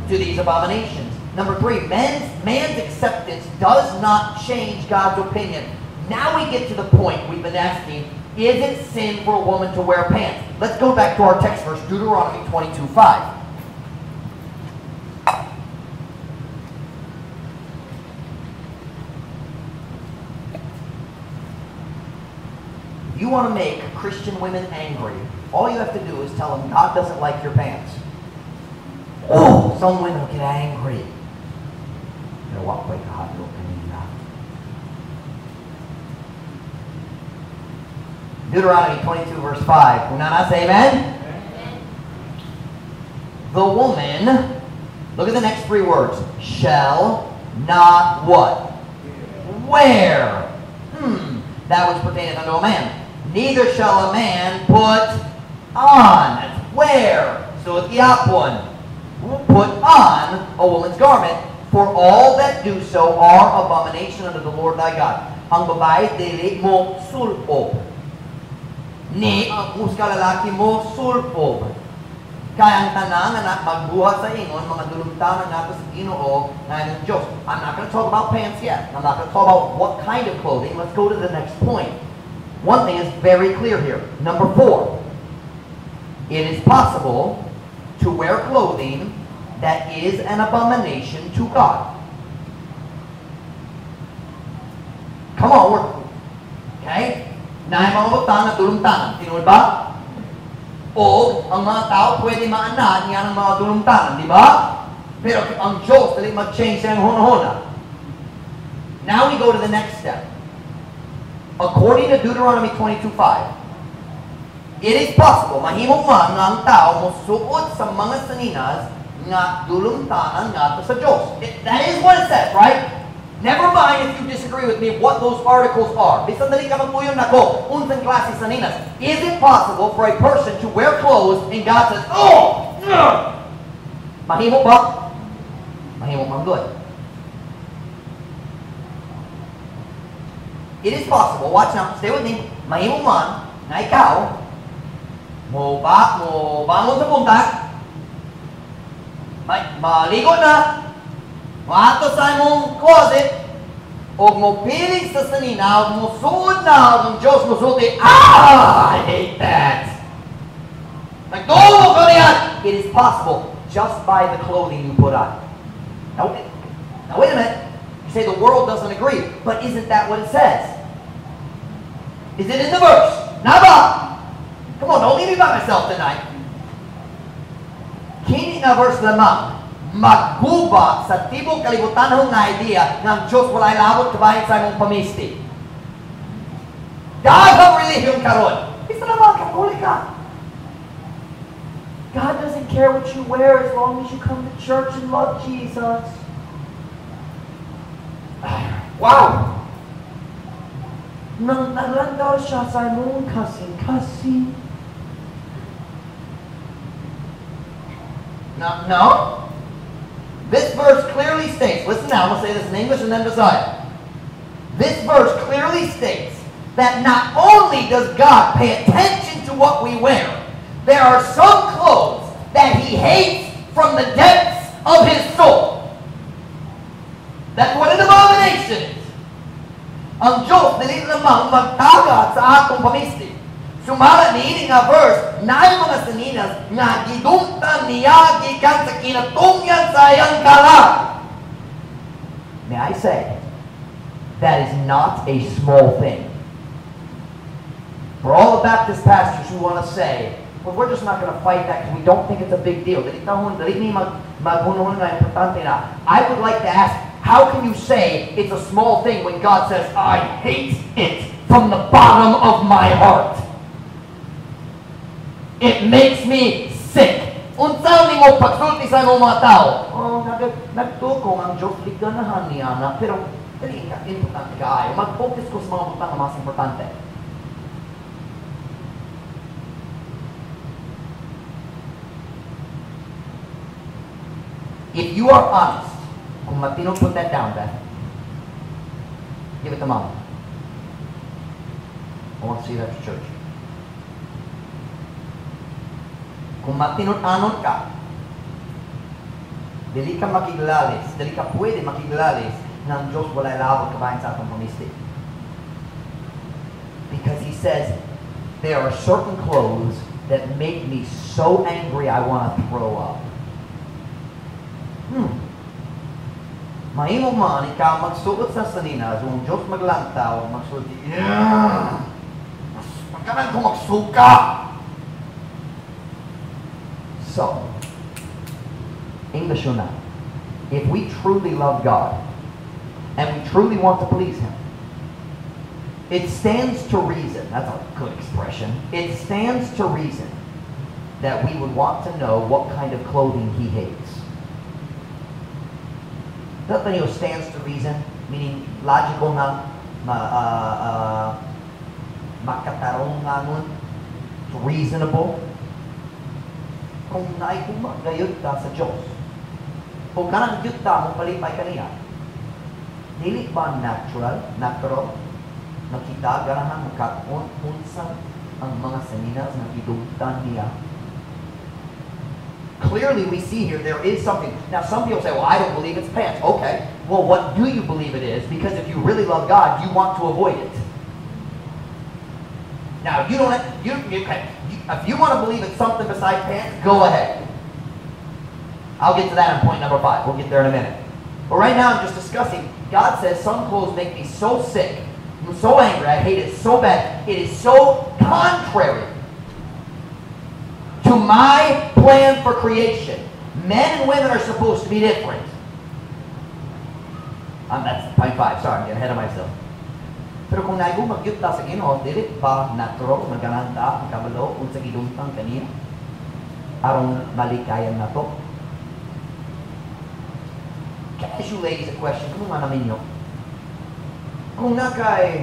to these abominations. Number three, man's acceptance does not change God's opinion. Now we get to the point we've been asking, is it sin for a woman to wear pants? Let's go back to our text verse, Deuteronomy 22:5. If you want to make Christian women angry, all you have to do is tell them God doesn't like your pants. Oh, some women will get angry. Pero wa ko'y kahadlok kanila. Deuteronomy 22 verse 5. Kung naa na, say amen? Amen. The woman, look at the next three words, shall not what? Wear. That which pertaineth unto a man. Neither shall a man put on. That's wear. So it's one. Put on a woman's garment, for all that do so are abomination unto the Lord thy God. Ang babae dili mo sulpob. Ni ang usa ka lalaki mo sulpob. Kay ang tanan nga magbuhat sa ingon, mga dulumtanan ngadto sa Ginoo nga inyong Diyos. I'm not going to talk about pants yet. I'm not going to talk about what kind of clothing. Let's go to the next point. One thing is very clear here. Number four, it is possible to wear clothing that is an abomination to God. Come on, we're, okay? Naay mga butang nga dulumtanan. Tinuod ba? O ang mga tao pwede maanad nga ng mga dulumtanan, di ba? Pero ang Diyos dili mag-change sa iyang hunahuna. Now we go to the next step. According to Deuteronomy 22:5, it is possible, mahimo man nga ang tao mosuot sa mga saninas nga dulumtanan ngadto sa Diyos. That is what it says, right? Never mind if you disagree with me what those articles are. Bisan dali ka magpuyon nako, unsang klase saninas. Is it possible for a person to wear clothes and God says, oh! Ugh! Mahimo ba? Mahimo man gud. It is possible, watch now, stay with me, mahimo man na ikaw, mo ba, mo bangon sa buntag, maligo na, moadto sa imong closet, og mo pili sa sanina, og mo suod na, og ang Diyos mo sulti, ah, I hate that. Nagtuo ko niyan. It is possible just by the clothing you put on. Now wait a minute. You say the world doesn't agree, but isn't that what it says? Is it in the verse? Naba! Come on, don't leave me by myself tonight. Kini nga verse lamang, magguba sa tibok kalibutan nga idea nga ang Diyos walay labot kabahin sa imong pamisti. Daghang relihiyon karon. Isa na mga Katolika. God doesn't care what you wear as long as you come to church and love Jesus. Wow! Nang nalandaw siya sa imong kasing-kasing. No, no. This verse clearly states, listen now, I'm going to say this in English and then decide. This verse clearly states that not only does God pay attention to what we wear, there are some clothes that He hates from the depths of His soul. That's what an abomination is. Ang Diyos, dili lamang magtagat sa atong pamisti. Sumala niini nga verse, naay mga saninas nga gidumtan niya gikan sa kinatungyan sa iyang kalag. May I say, that is not a small thing. For all the Baptist pastors who want to say, well, we're just not going to fight that because we don't think it's a big deal. Dili ni maghunahuna nga importante na. I would like to ask, how can you say it's a small thing when God says, I hate it from the bottom of my heart? It makes me sick. Unsa nimo pagsulti sa imong mga tao? Oh, nagtuko ang Diyos ganahan niya na, pero dili ka importante kaayo. Mag-focus ko sa mga butang nga mas importante. If you are honest, kung matino, put that down, Beth. Give it to Mom. I want to see you after church. Kung matinud-anon ka, dili ka makiglalis, dili ka pwede makiglalis ng Diyos walay labot kabahin sa atong pamisti. Because He says, there are certain clothes that make me so angry I want to throw up. Mahimo man ikaw magsuot sa saninas, kung Diyos maglantaw, magsuot, yeah! Mas pagkanan ko magsuka! So, English na. If we truly love God, and we truly want to please Him, it stands to reason, that's a good expression, it stands to reason that we would want to know what kind of clothing He hates. That stands to reason, meaning logical na, makatarunganon, it's reasonable. Kung naigugma gayud ta sa Diyos, o kanang gyud ta mo palipay kaniya, dili ba natural na kita ganahan mukat-on unsa ang mga saninas nga gidumtan niya? Clearly, we see here there is something. Now, some people say, "Well, I don't believe it's pants." Okay. Well, what do you believe it is? Because if you really love God, you want to avoid it. Now, you don't, you, okay, if you want to believe it's something besides pants, go ahead. I'll get to that in point number 5. We'll get there in a minute. But right now, I'm just discussing, God says some clothes make me so sick, I'm so angry, I hate it so bad. It is so contrary to my plan for creation. Men and women are supposed to be different. That's point 5. Sorry, I'm getting ahead of myself. Pero kung naigugma gyud ta sa Ginoo, dili ba natural maganahan ta makabalo unsa gidumtan kaniya aron malikayan nato? Can I ask you ladies a question? Kung nga namin nyo, kung naa kay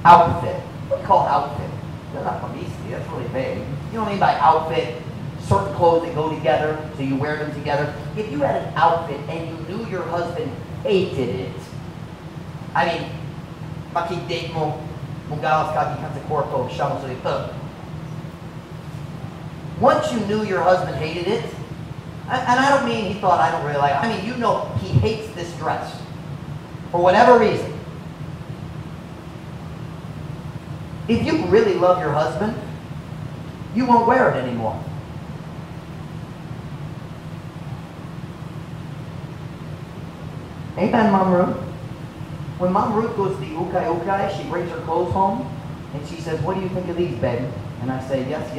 outfit, what do you call outfit? That's not pamisti, that's really vague. You know what I mean by outfit? Certain clothes that go together, so you wear them together. If you had an outfit and you knew your husband hated it, I mean, makig-date mo, mugawas ka gikan sa kwarto, siya mo sa. Once you knew your husband hated it, and I don't mean he thought, "I don't really like it." I mean, you know he hates this dress for whatever reason. If you really love your husband, you won't wear it anymore. Amen, Mom Ruth. When Mom Ruth goes to the ukay ukay, she brings her clothes home, and she says, "What do you think of these, babe?" And I say, yes,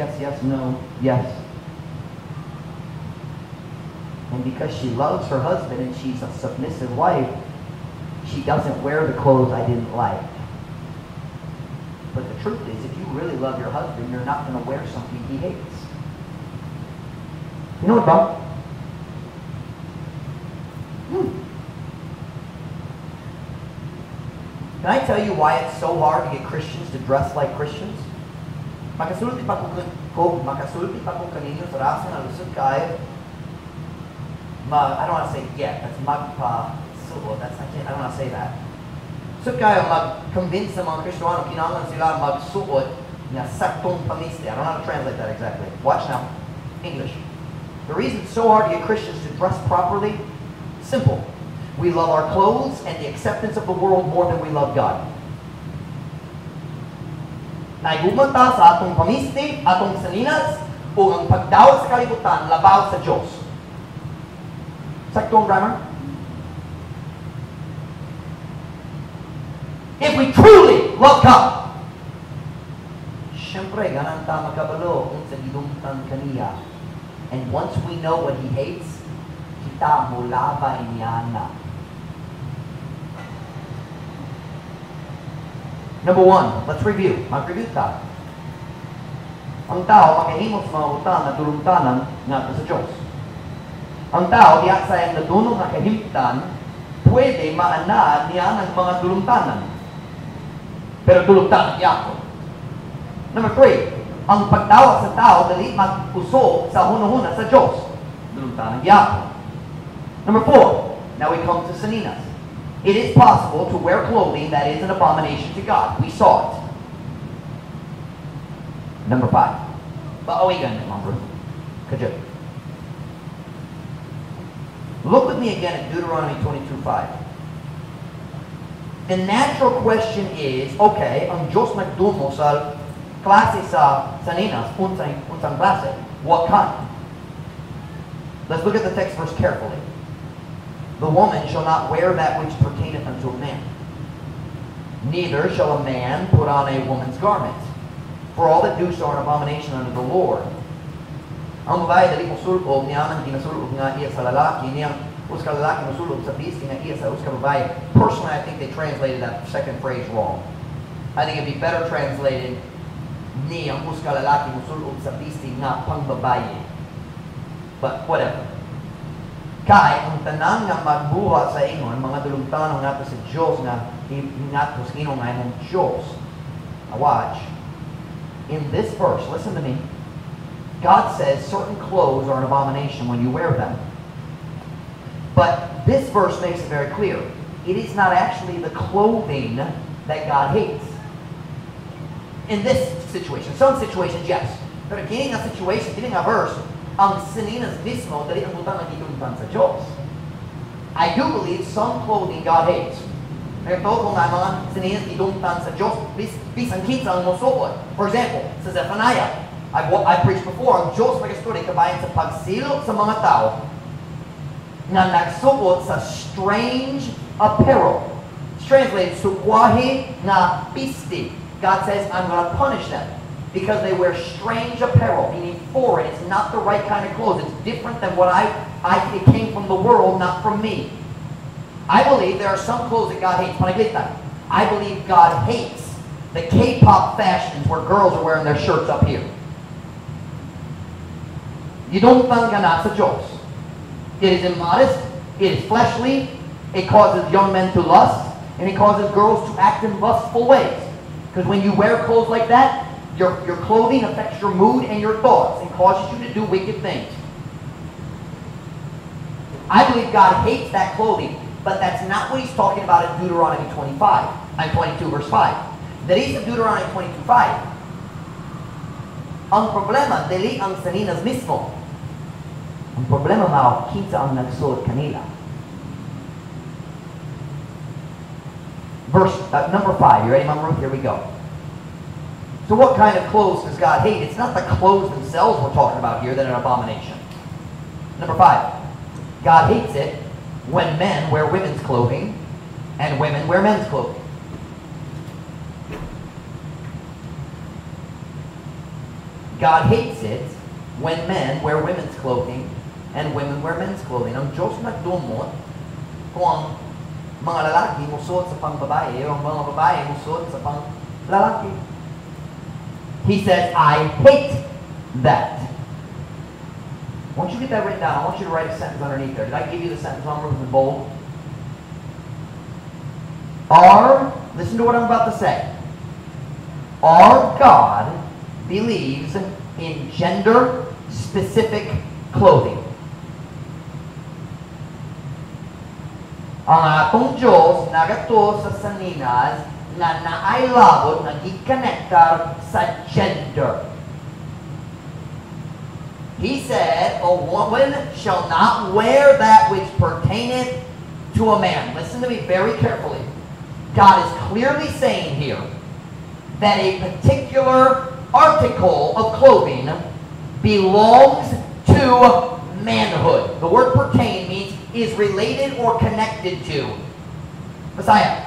no, yes." And because she loves her husband and she's a submissive wife, she doesn't wear the clothes I didn't like. But the truth is, if you really love your husband, you're not going to wear something he hates. You know what, Bob? Can I tell you why it's so hard to get Christians to dress like Christians? Makasulti pa ko kaninyo sa rason na lusot kaayo. I don't want to say get, that's magpa suot. That's, I can't, I don't want to say that. Lusot kaayo mag-convince sa mga Kristiyano, kinahanglan sila magsuot nga saktong pamisti. I don't know how to translate that exactly. Watch now. English. The reason it's so hard to get Christians to dress properly, simple. We love our clothes and the acceptance of the world more than we love God. Naigugma ta sa atong pamisti, atong saninas, o ang pagdawat sa kalibutan, labaw sa Diyos. Saktong grammar? If we truly love God, syempre, ganan ta makabalo unsa gidumtan kaniya. And once we know what He hates, kita mulabay niya na. Number 1, let's review. Mag-review ta. Ang tao makahimo sa mga butang nga dulumtanan ngadto sa Diyos. Ang tao, diha sa iyang nadunong nga kahimtan, pwede maanad niya ng mga dulumtanan. Pero dulumtanan gyapon. Number 3, ang pagdawat sa tao dali mag-usog sa hunahuna sa Diyos. Dulumtanan gyapon. Number 4, now we come to saninas. It is possible to wear clothing that is an abomination to God. We saw it. Number 5. Baawigan, Ma'am Ruth. Kajut. Look with me again at Deuteronomy 22:5. The natural question is, okay, ang Diyos nagdumot sa klase sa saninas, unsang klase? What kind? Let's look at the text verse carefully. "The woman shall not wear that which pertaineth unto a man. Neither shall a man put on a woman's garment. For all that do so are an abomination unto the Lord." Ang babae dili mosul-ob niya ang ginasul-ob nga iya sa lalaki, ni ang usa ka lalaki mosul-ob sa bisti nga iya sa usa ka babae. Personally, I think they translated that second phrase wrong. I think it'd be better translated, ni ang usa ka lalaki mosul-ob sa bisti nga pangbabaye. But whatever. Kay ang tanan nga magbuhat sa ingon mga dulungtanon ngadto sa Dios nga ngadto sa Ginoo nga imong Dios. Now watch. In this verse, listen to me. God says certain clothes are an abomination when you wear them. But this verse makes it very clear. It is not actually the clothing that God hates. In this situation, some situations, yes. Pero kini nga situation, kini nga verse, ang saninas mismo, dili ang butang nga gidumtan sa Diyos. I do believe some clothing God hates. Pero ko nga mga saninas gidumtan sa Diyos, bisan kinsa ang mosuot. For example, sa Zephaniah, I preached before, ang Diyos nag-story kabahin sa pagsilot sa mga tao nga nagsuot sa strange apparel. It's translated, sukwahi nga bisti. God says, "I'm going to punish them because they wear strange apparel," meaning foreign. It's not the right kind of clothes. It's different than what I it came from the world, not from me. I believe there are some clothes that God hates. Panaglitan. I believe God hates the K-pop fashions where girls are wearing their shirts up here. Gidumtan kana sa Diyos. It is immodest, it is fleshly, it causes young men to lust, and it causes girls to act in lustful ways. Because when you wear clothes like that, your clothing affects your mood and your thoughts and causes you to do wicked things. I believe God hates that clothing, but that's not what he's talking about in Deuteronomy 25, I'm 22 verse 5. Diri sa Deuteronomy 22:5, ang problema, dili ang saninas mismo. Ang problema mao, kinsa ang nagsuot kanila. Verse number 5. You ready, Mama Ruth? Here we go. So what kind of clothes does God hate? It's not the clothes themselves we're talking about here that are an abomination. Number 5. God hates it when men wear women's clothing and women wear men's clothing. God hates it when men wear women's clothing and women wear men's clothing. Ang Diyos nagdumot kung ang mga lalaki musuot sa pangbabae o ang mga babae musuot sa panglalaki. He says, "I hate that." Once you get that written down, I want you to write a sentence underneath there. Did I give you the sentence on in bold? Listen to what I'm about to say. Our God believes in gender-specific clothing. Ang atong Diyos nagatuo sa saninas nga naay labot nga gikonektar sa gender. He said, "A woman shall not wear that which pertaineth to a man." Listen to me very carefully. God is clearly saying here that a particular article of clothing belongs to manhood. The word "pertain" means is related or connected to. Bisaya.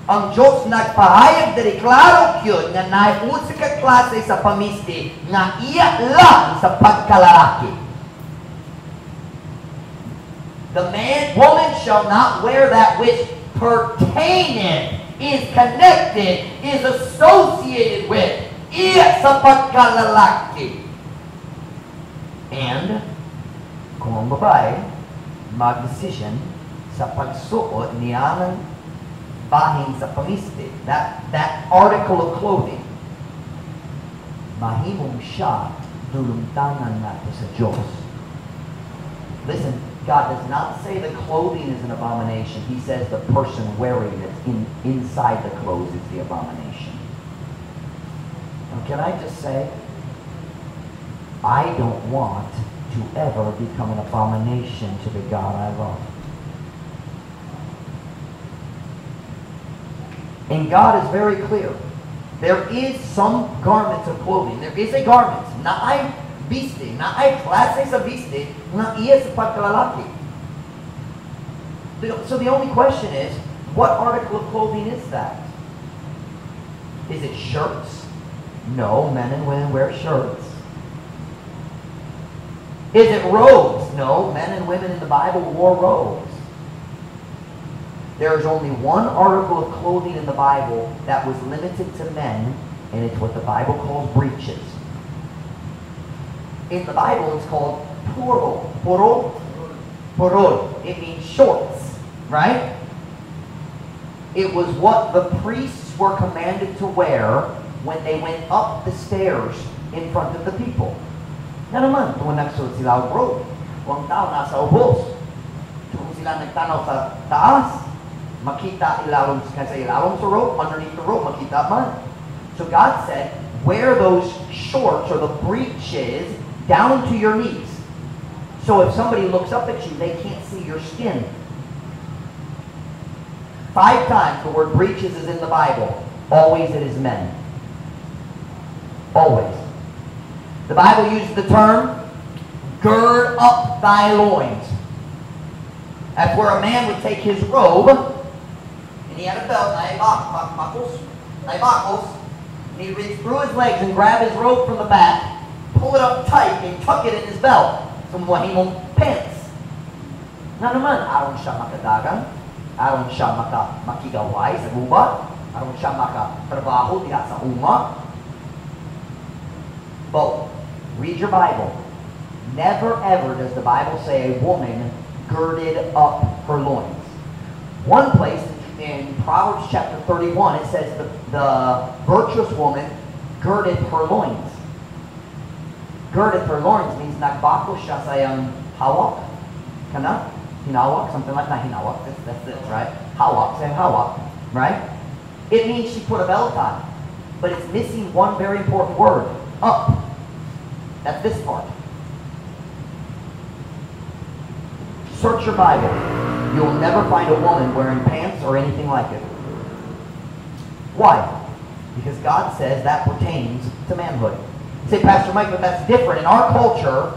Ang Diyos nagpahayag diri klaro gyud nga naay usa ka klase sa pamisti nga iya lang sa pagkalalaki. The man, woman shall not wear that which pertaineth, is connected, is associated with, iya sa pagkalalaki. And, kung ang babae, mag-decision sa pagsuot niya ng bahin sa pamisti, that article of clothing, mahimong siya dulungtanan nato sa Diyos. Listen, God does not say the clothing is an abomination. He says the person wearing it inside the clothes is the abomination. Now, can I just say, I don't want to ever become an abomination to the God I love. And God is very clear. There is some garments of clothing. There is a garment. Naay bisti, naay klase sa bisti nga iya sa pagkalalaki. So the only question is, what article of clothing is that? Is it shirts? No, men and women wear shirts. Is it robes? No, men and women in the Bible wore robes. There is only one article of clothing in the Bible that was limited to men, and it's what the Bible calls breeches. In the Bible, it's called purol. Purol? Purol. It means shorts, right? It was what the priests were commanded to wear when they went up the stairs in front of the people. Nga naman, kung nagsuot sila og robe, kung ang tao nasa ubos, so kung sila nagtanaw sa taas, makita ilalom sa ilalom sa robe, underneath the robe, makita man. So God said, wear those shorts or the breeches down to your knees. So if somebody looks up at you, they can't see your skin. 5 times the word breeches is in the Bible. Always it is men. Always. The Bible uses the term, gird up thy loins. That's where a man would take his robe, and he had a belt, naibakos, and he'd reach through his legs and grab his robe from the back, pull it up tight, and tuck it in his belt. So mahimong pants. Nga naman, aron siya makadagan, aron siya makigaway sa gubat, aron siya makatrabaho diha sa uma. But read your Bible. Never ever does the Bible say a woman girded up her loins. One place in Proverbs chapter 31, it says the virtuous woman girded her loins. Girded her loins means nagbako siya sa iyang hawak. Kana? Hinawak? Something like that. Hinawak. That's it, right? Hawak. Saying hawak. Right? It means she put a belt on. But it's missing one very important word. Up. That's this part. Search your Bible. You'll never find a woman wearing pants or anything like it. Why? Because God says that pertains to manhood. You say, Pastor Mike, but that's different. In our culture,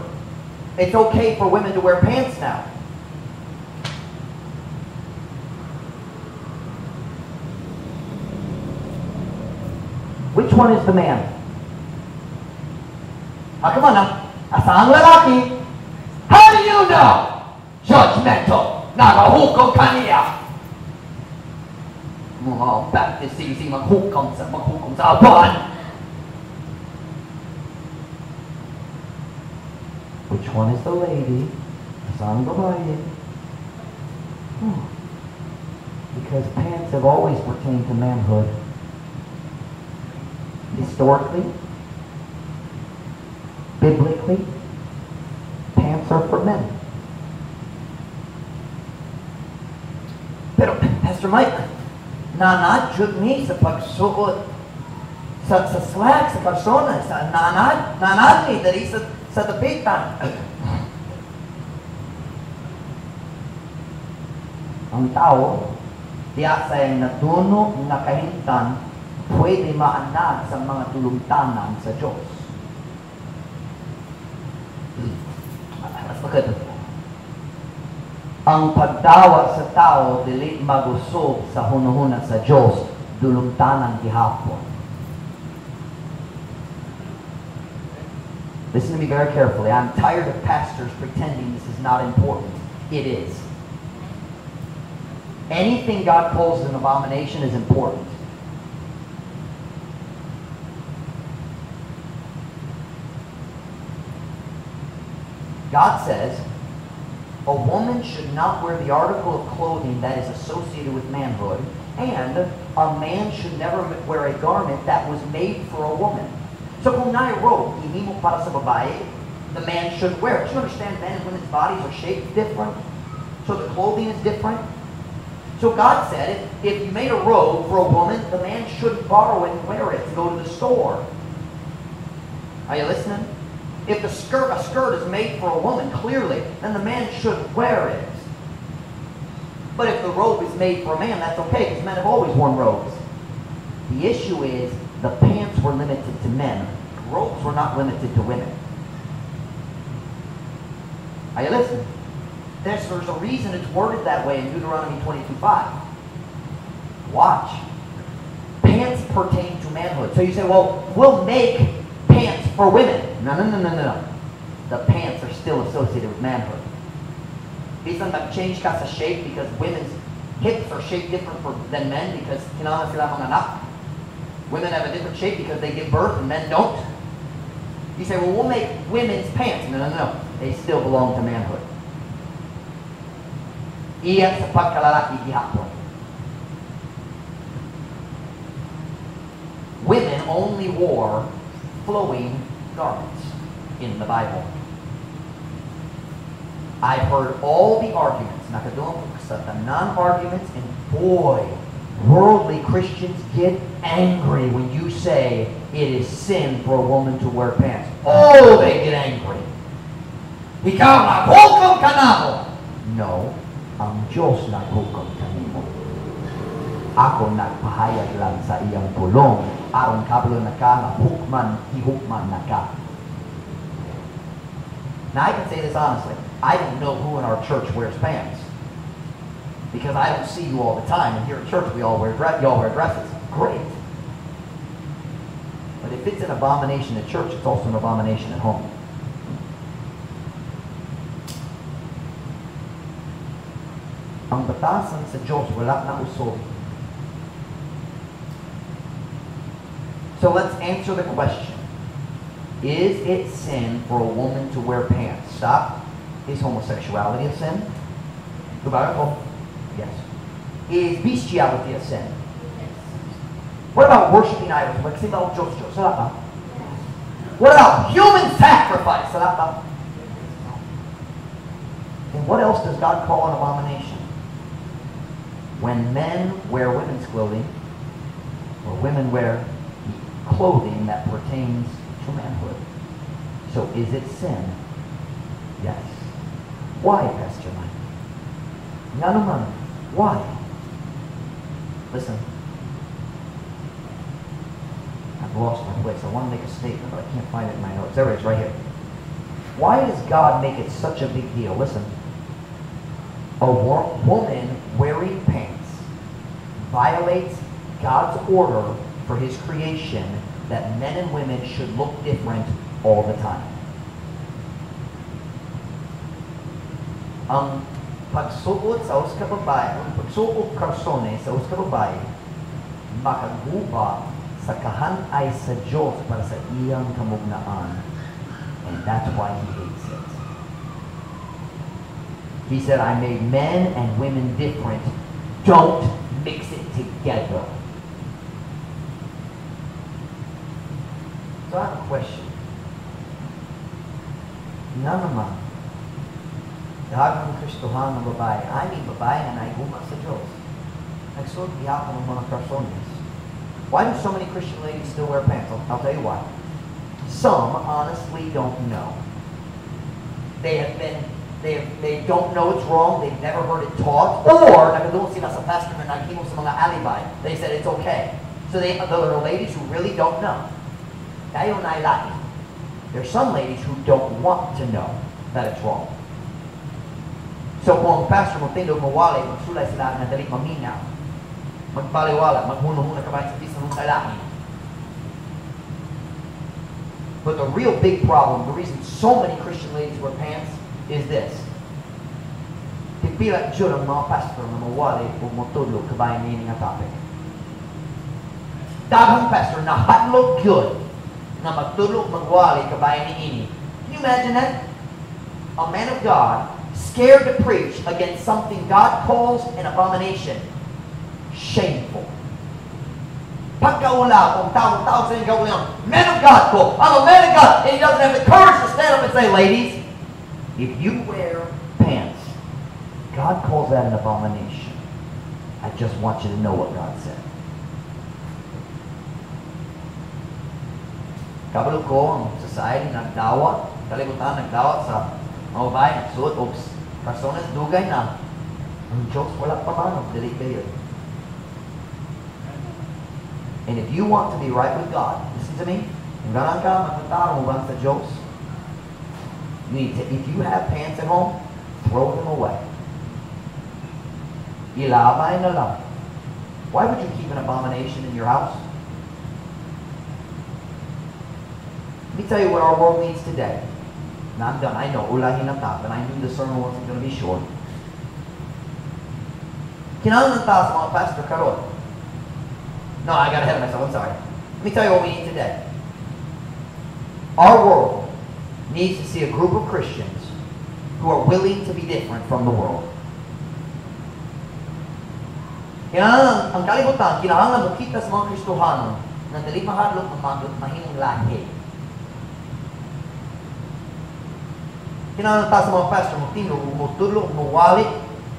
it's okay for women to wear pants now. Which one is the man? Ah, come on now. Asa ang lalaki? How do you know? Judgmental. Nagahukom kaniya. Mga Baptist sige maghukom sa awan. Which one is the lady? Asa ang babae? Because pants have always pertained to manhood. Historically, biblically, pants are for men. Pero, Pastor Mike, nanad jud ni sa pagsuot sa slacks, sa kalsones, sa nanad ni diri sa dapitan. Ang tao, diya sa iyang natuno nga kahimtang, pwede maanad sa mga tulungtanan sa Diyos. Let's look at it. Ang pagdawa sa tao dili magusob sa hunahuna sa Diyos, dulungtanan gihapon. Listen to me very carefully. I'm tired of pastors pretending this is not important. It is. Anything God calls an abomination is important. God says, a woman should not wear the article of clothing that is associated with manhood, and a man should never wear a garment that was made for a woman. So kung naay robe, hinimo para sa babae, the man should wear it. Do you understand men and women's bodies are shaped different? So the clothing is different? So God said, if you made a robe for a woman, the man shouldn't borrow it and wear it to go to the store. Are you listening? If a skirt is made for a woman, clearly, then the man should wear it. But if the robe is made for a man, that's okay, because men have always worn robes. The issue is the pants were limited to men. Robes were not limited to women. Are you listening? There's a reason it's worded that way in Deuteronomy 22:5. Watch. Pants pertain to manhood. So you say, "Well, we'll make pants for women." No. The pants are still associated with manhood. Bisan mag-change ka sa shape because women's hips are shaped different than men because kinahanglan sila manganak. Women have a different shape because they give birth and men don't. You say, "Well, we'll make women's pants." No. They still belong to manhood. Iya sa pagkalalaki gihapon. Women only wore flowing garments in the Bible. I've heard all the arguments. Nakadungog ko sa tanan arguments, and boy, worldly Christians get angry when you say it is sin for a woman to wear pants. Oh, they get angry. "Ikaw naghukom kanamo." No, ang Diyos naghukom kanimo. Ako nagpahayag lang sa iyang pulong aron kabalo na ka nga hukman, hihukman na ka. Now I can say this honestly. I don't know who in our church wears pants, because I don't see you all the time. And here at church, we all wear dress, you all wear dresses. Great. But if it's an abomination at church, it's also an abomination at home. Ang batasan sa Diyos wala na usob. So let's answer the question. Is it sin for a woman to wear pants? Stop. Is homosexuality a sin? Tubago? Yes. Is bestiality a sin? Yes. What about worshiping idols? Magsimba og Diyos Diyos. Sala ba? Yes. What about human sacrifice? Sala ba? And what else does God call an abomination? When men wear women's clothing, or women wear the clothing that pertains to manhood. So is it sin? Yes. Why, Pastor Mike? Ngano man. Why? Listen. I've lost my place. I want to make a statement, but I can't find it in my notes. There it is, right here. Why does God make it such a big deal? Listen. A woman wearing pants violates God's order for his creation that men and women should look different all the time. Ang pagsuot sa usa ka babae, ang pagsuot karsones sa usa ka babae, makaguba sa kahanay sa Diyos para sa iyang kamugnaan. And that's why he hates it. He said, "I made men and women different. Don't mix it together." So I have a question. Nga naman, daghang Kristohan nga babae, I mean babae nga naiguma sa Diyos, nagsuot gihapon ng mga karsones. Why do so many Christian ladies still wear pants? I'll tell you why. Some honestly don't know. They have been, they have, they don't know it's wrong. They've never heard it taught. Or, nakadungog sila sa pastor na naghimo sa mga alibi. They said it's okay. So there are ladies who really don't know. Dayon na lain. There's some ladies who don't want to know that it's wrong. So kung ang pastor mo tindog mawali, magsulay sila na dali maminaw. Magbaliwala, maghuno-huna ka ba sa bisan ng lain. But the real big problem, the reason so many Christian ladies wear pants, is this. Pipila jud ang mga pastor nga mawali o motudlo kabahin niini nga topic. Daghang pastor na hadlok gyud na magtudlo magwali kabahin niini. Can you imagine that? A man of God scared to preach against something God calls an abomination. Shameful. Pagkaula kung tawag-tawag sa inyong kaugalingon, "Man of God ko, I'm a man of God," and he doesn't have the courage to stand up and say, "Ladies, if you wear pants, God calls that an abomination. I just want you to know what God said." Kabalo ko, ang society nagdawat, kalibutan nagdawat sa mga babae nagsuot og karsones, dugay na. Ang Diyos wala pa man, dili kayo. And if you want to be right with God, listen to me, kung ganahan ka, magpatarong uban sa Diyos, you need to, if you have pants at home, throw them away. Ilabay na lang. Why would you keep an abomination in your house? Let me tell you what our world needs today. Now I'm done. I know, ulahin na ta, but I knew the sermon wasn't going to be short. Kinahanglan ta sa mga pastor karon. No, I got ahead of myself. I'm sorry. Let me tell you what we need today. Our world needs to see a group of Christians who are willing to be different from the world. Kinahanglan ang kalibutan, kinahanglan mokita sa mga Kristohanon na dili mahadlok ang mahimong lahi. Kinahanglan ta sa mga pastor motingog ug motudlo ug mowali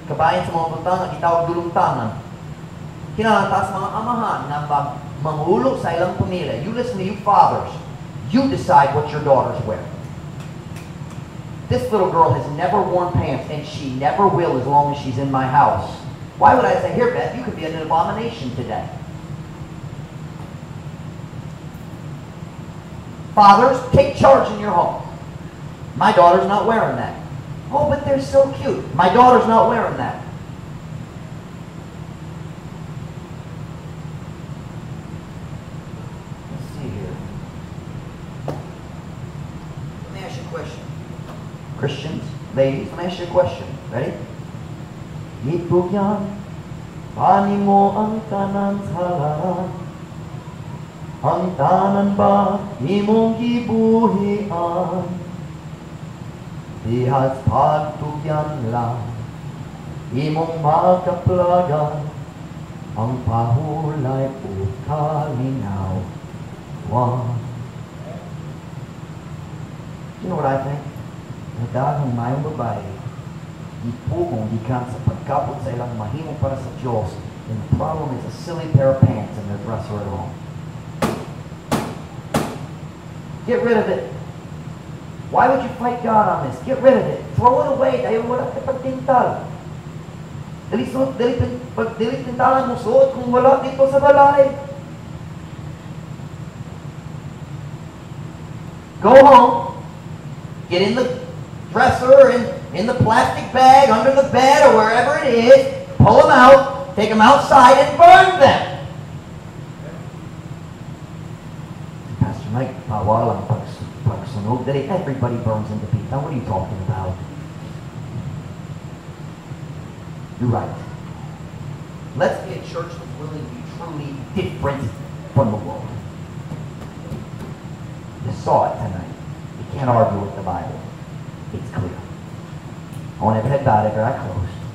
kabahin sa mga butang nga gitawag dulungtanan. Kinahanglan ta sa mga amahan nga mangulo sa ilang pamilya. You listen to you fathers. You decide what your daughters wear. This little girl has never worn pants, and she never will as long as she's in my house. Why would I say, here, Beth, you could be an abomination today? Fathers, take charge in your home. My daughter's not wearing that. Oh, but they're so cute. My daughter's not wearing that. Let's see here. Let me ask you a question. Christians, ladies, let me ask you a question. Ready? Gitugyan, panimo ang tanan sa halaran. Ang tanan ba imong gibuhian? Dihas pagtugyan lang, imong makaplagan, ang pahulay o kalinaw. One. You know what I think? Nadaghang mayong babae, gipugong gikan sa pagkapot sa ilang mahimo para sa Diyos, and the problem is a silly pair of pants in their dresser at home. Get rid of it. Why would you fight God on this? Get rid of it. Throw it away. Dahil wala ka pagtintal. Dili dili tintalan mo suot kung wala dito sa balay. Go home. Get in the dresser and in the plastic bag, under the bed, or wherever it is. Pull them out. Take them outside and burn them. Pastor Mike, bawal ang pagsunog. Everybody burns in the. Now, what are you talking about? You're right. Let's be a church that's willing to be truly different from the world. You saw it tonight. You can't argue with the Bible. It's clear. I want every head bowed, every eye closed.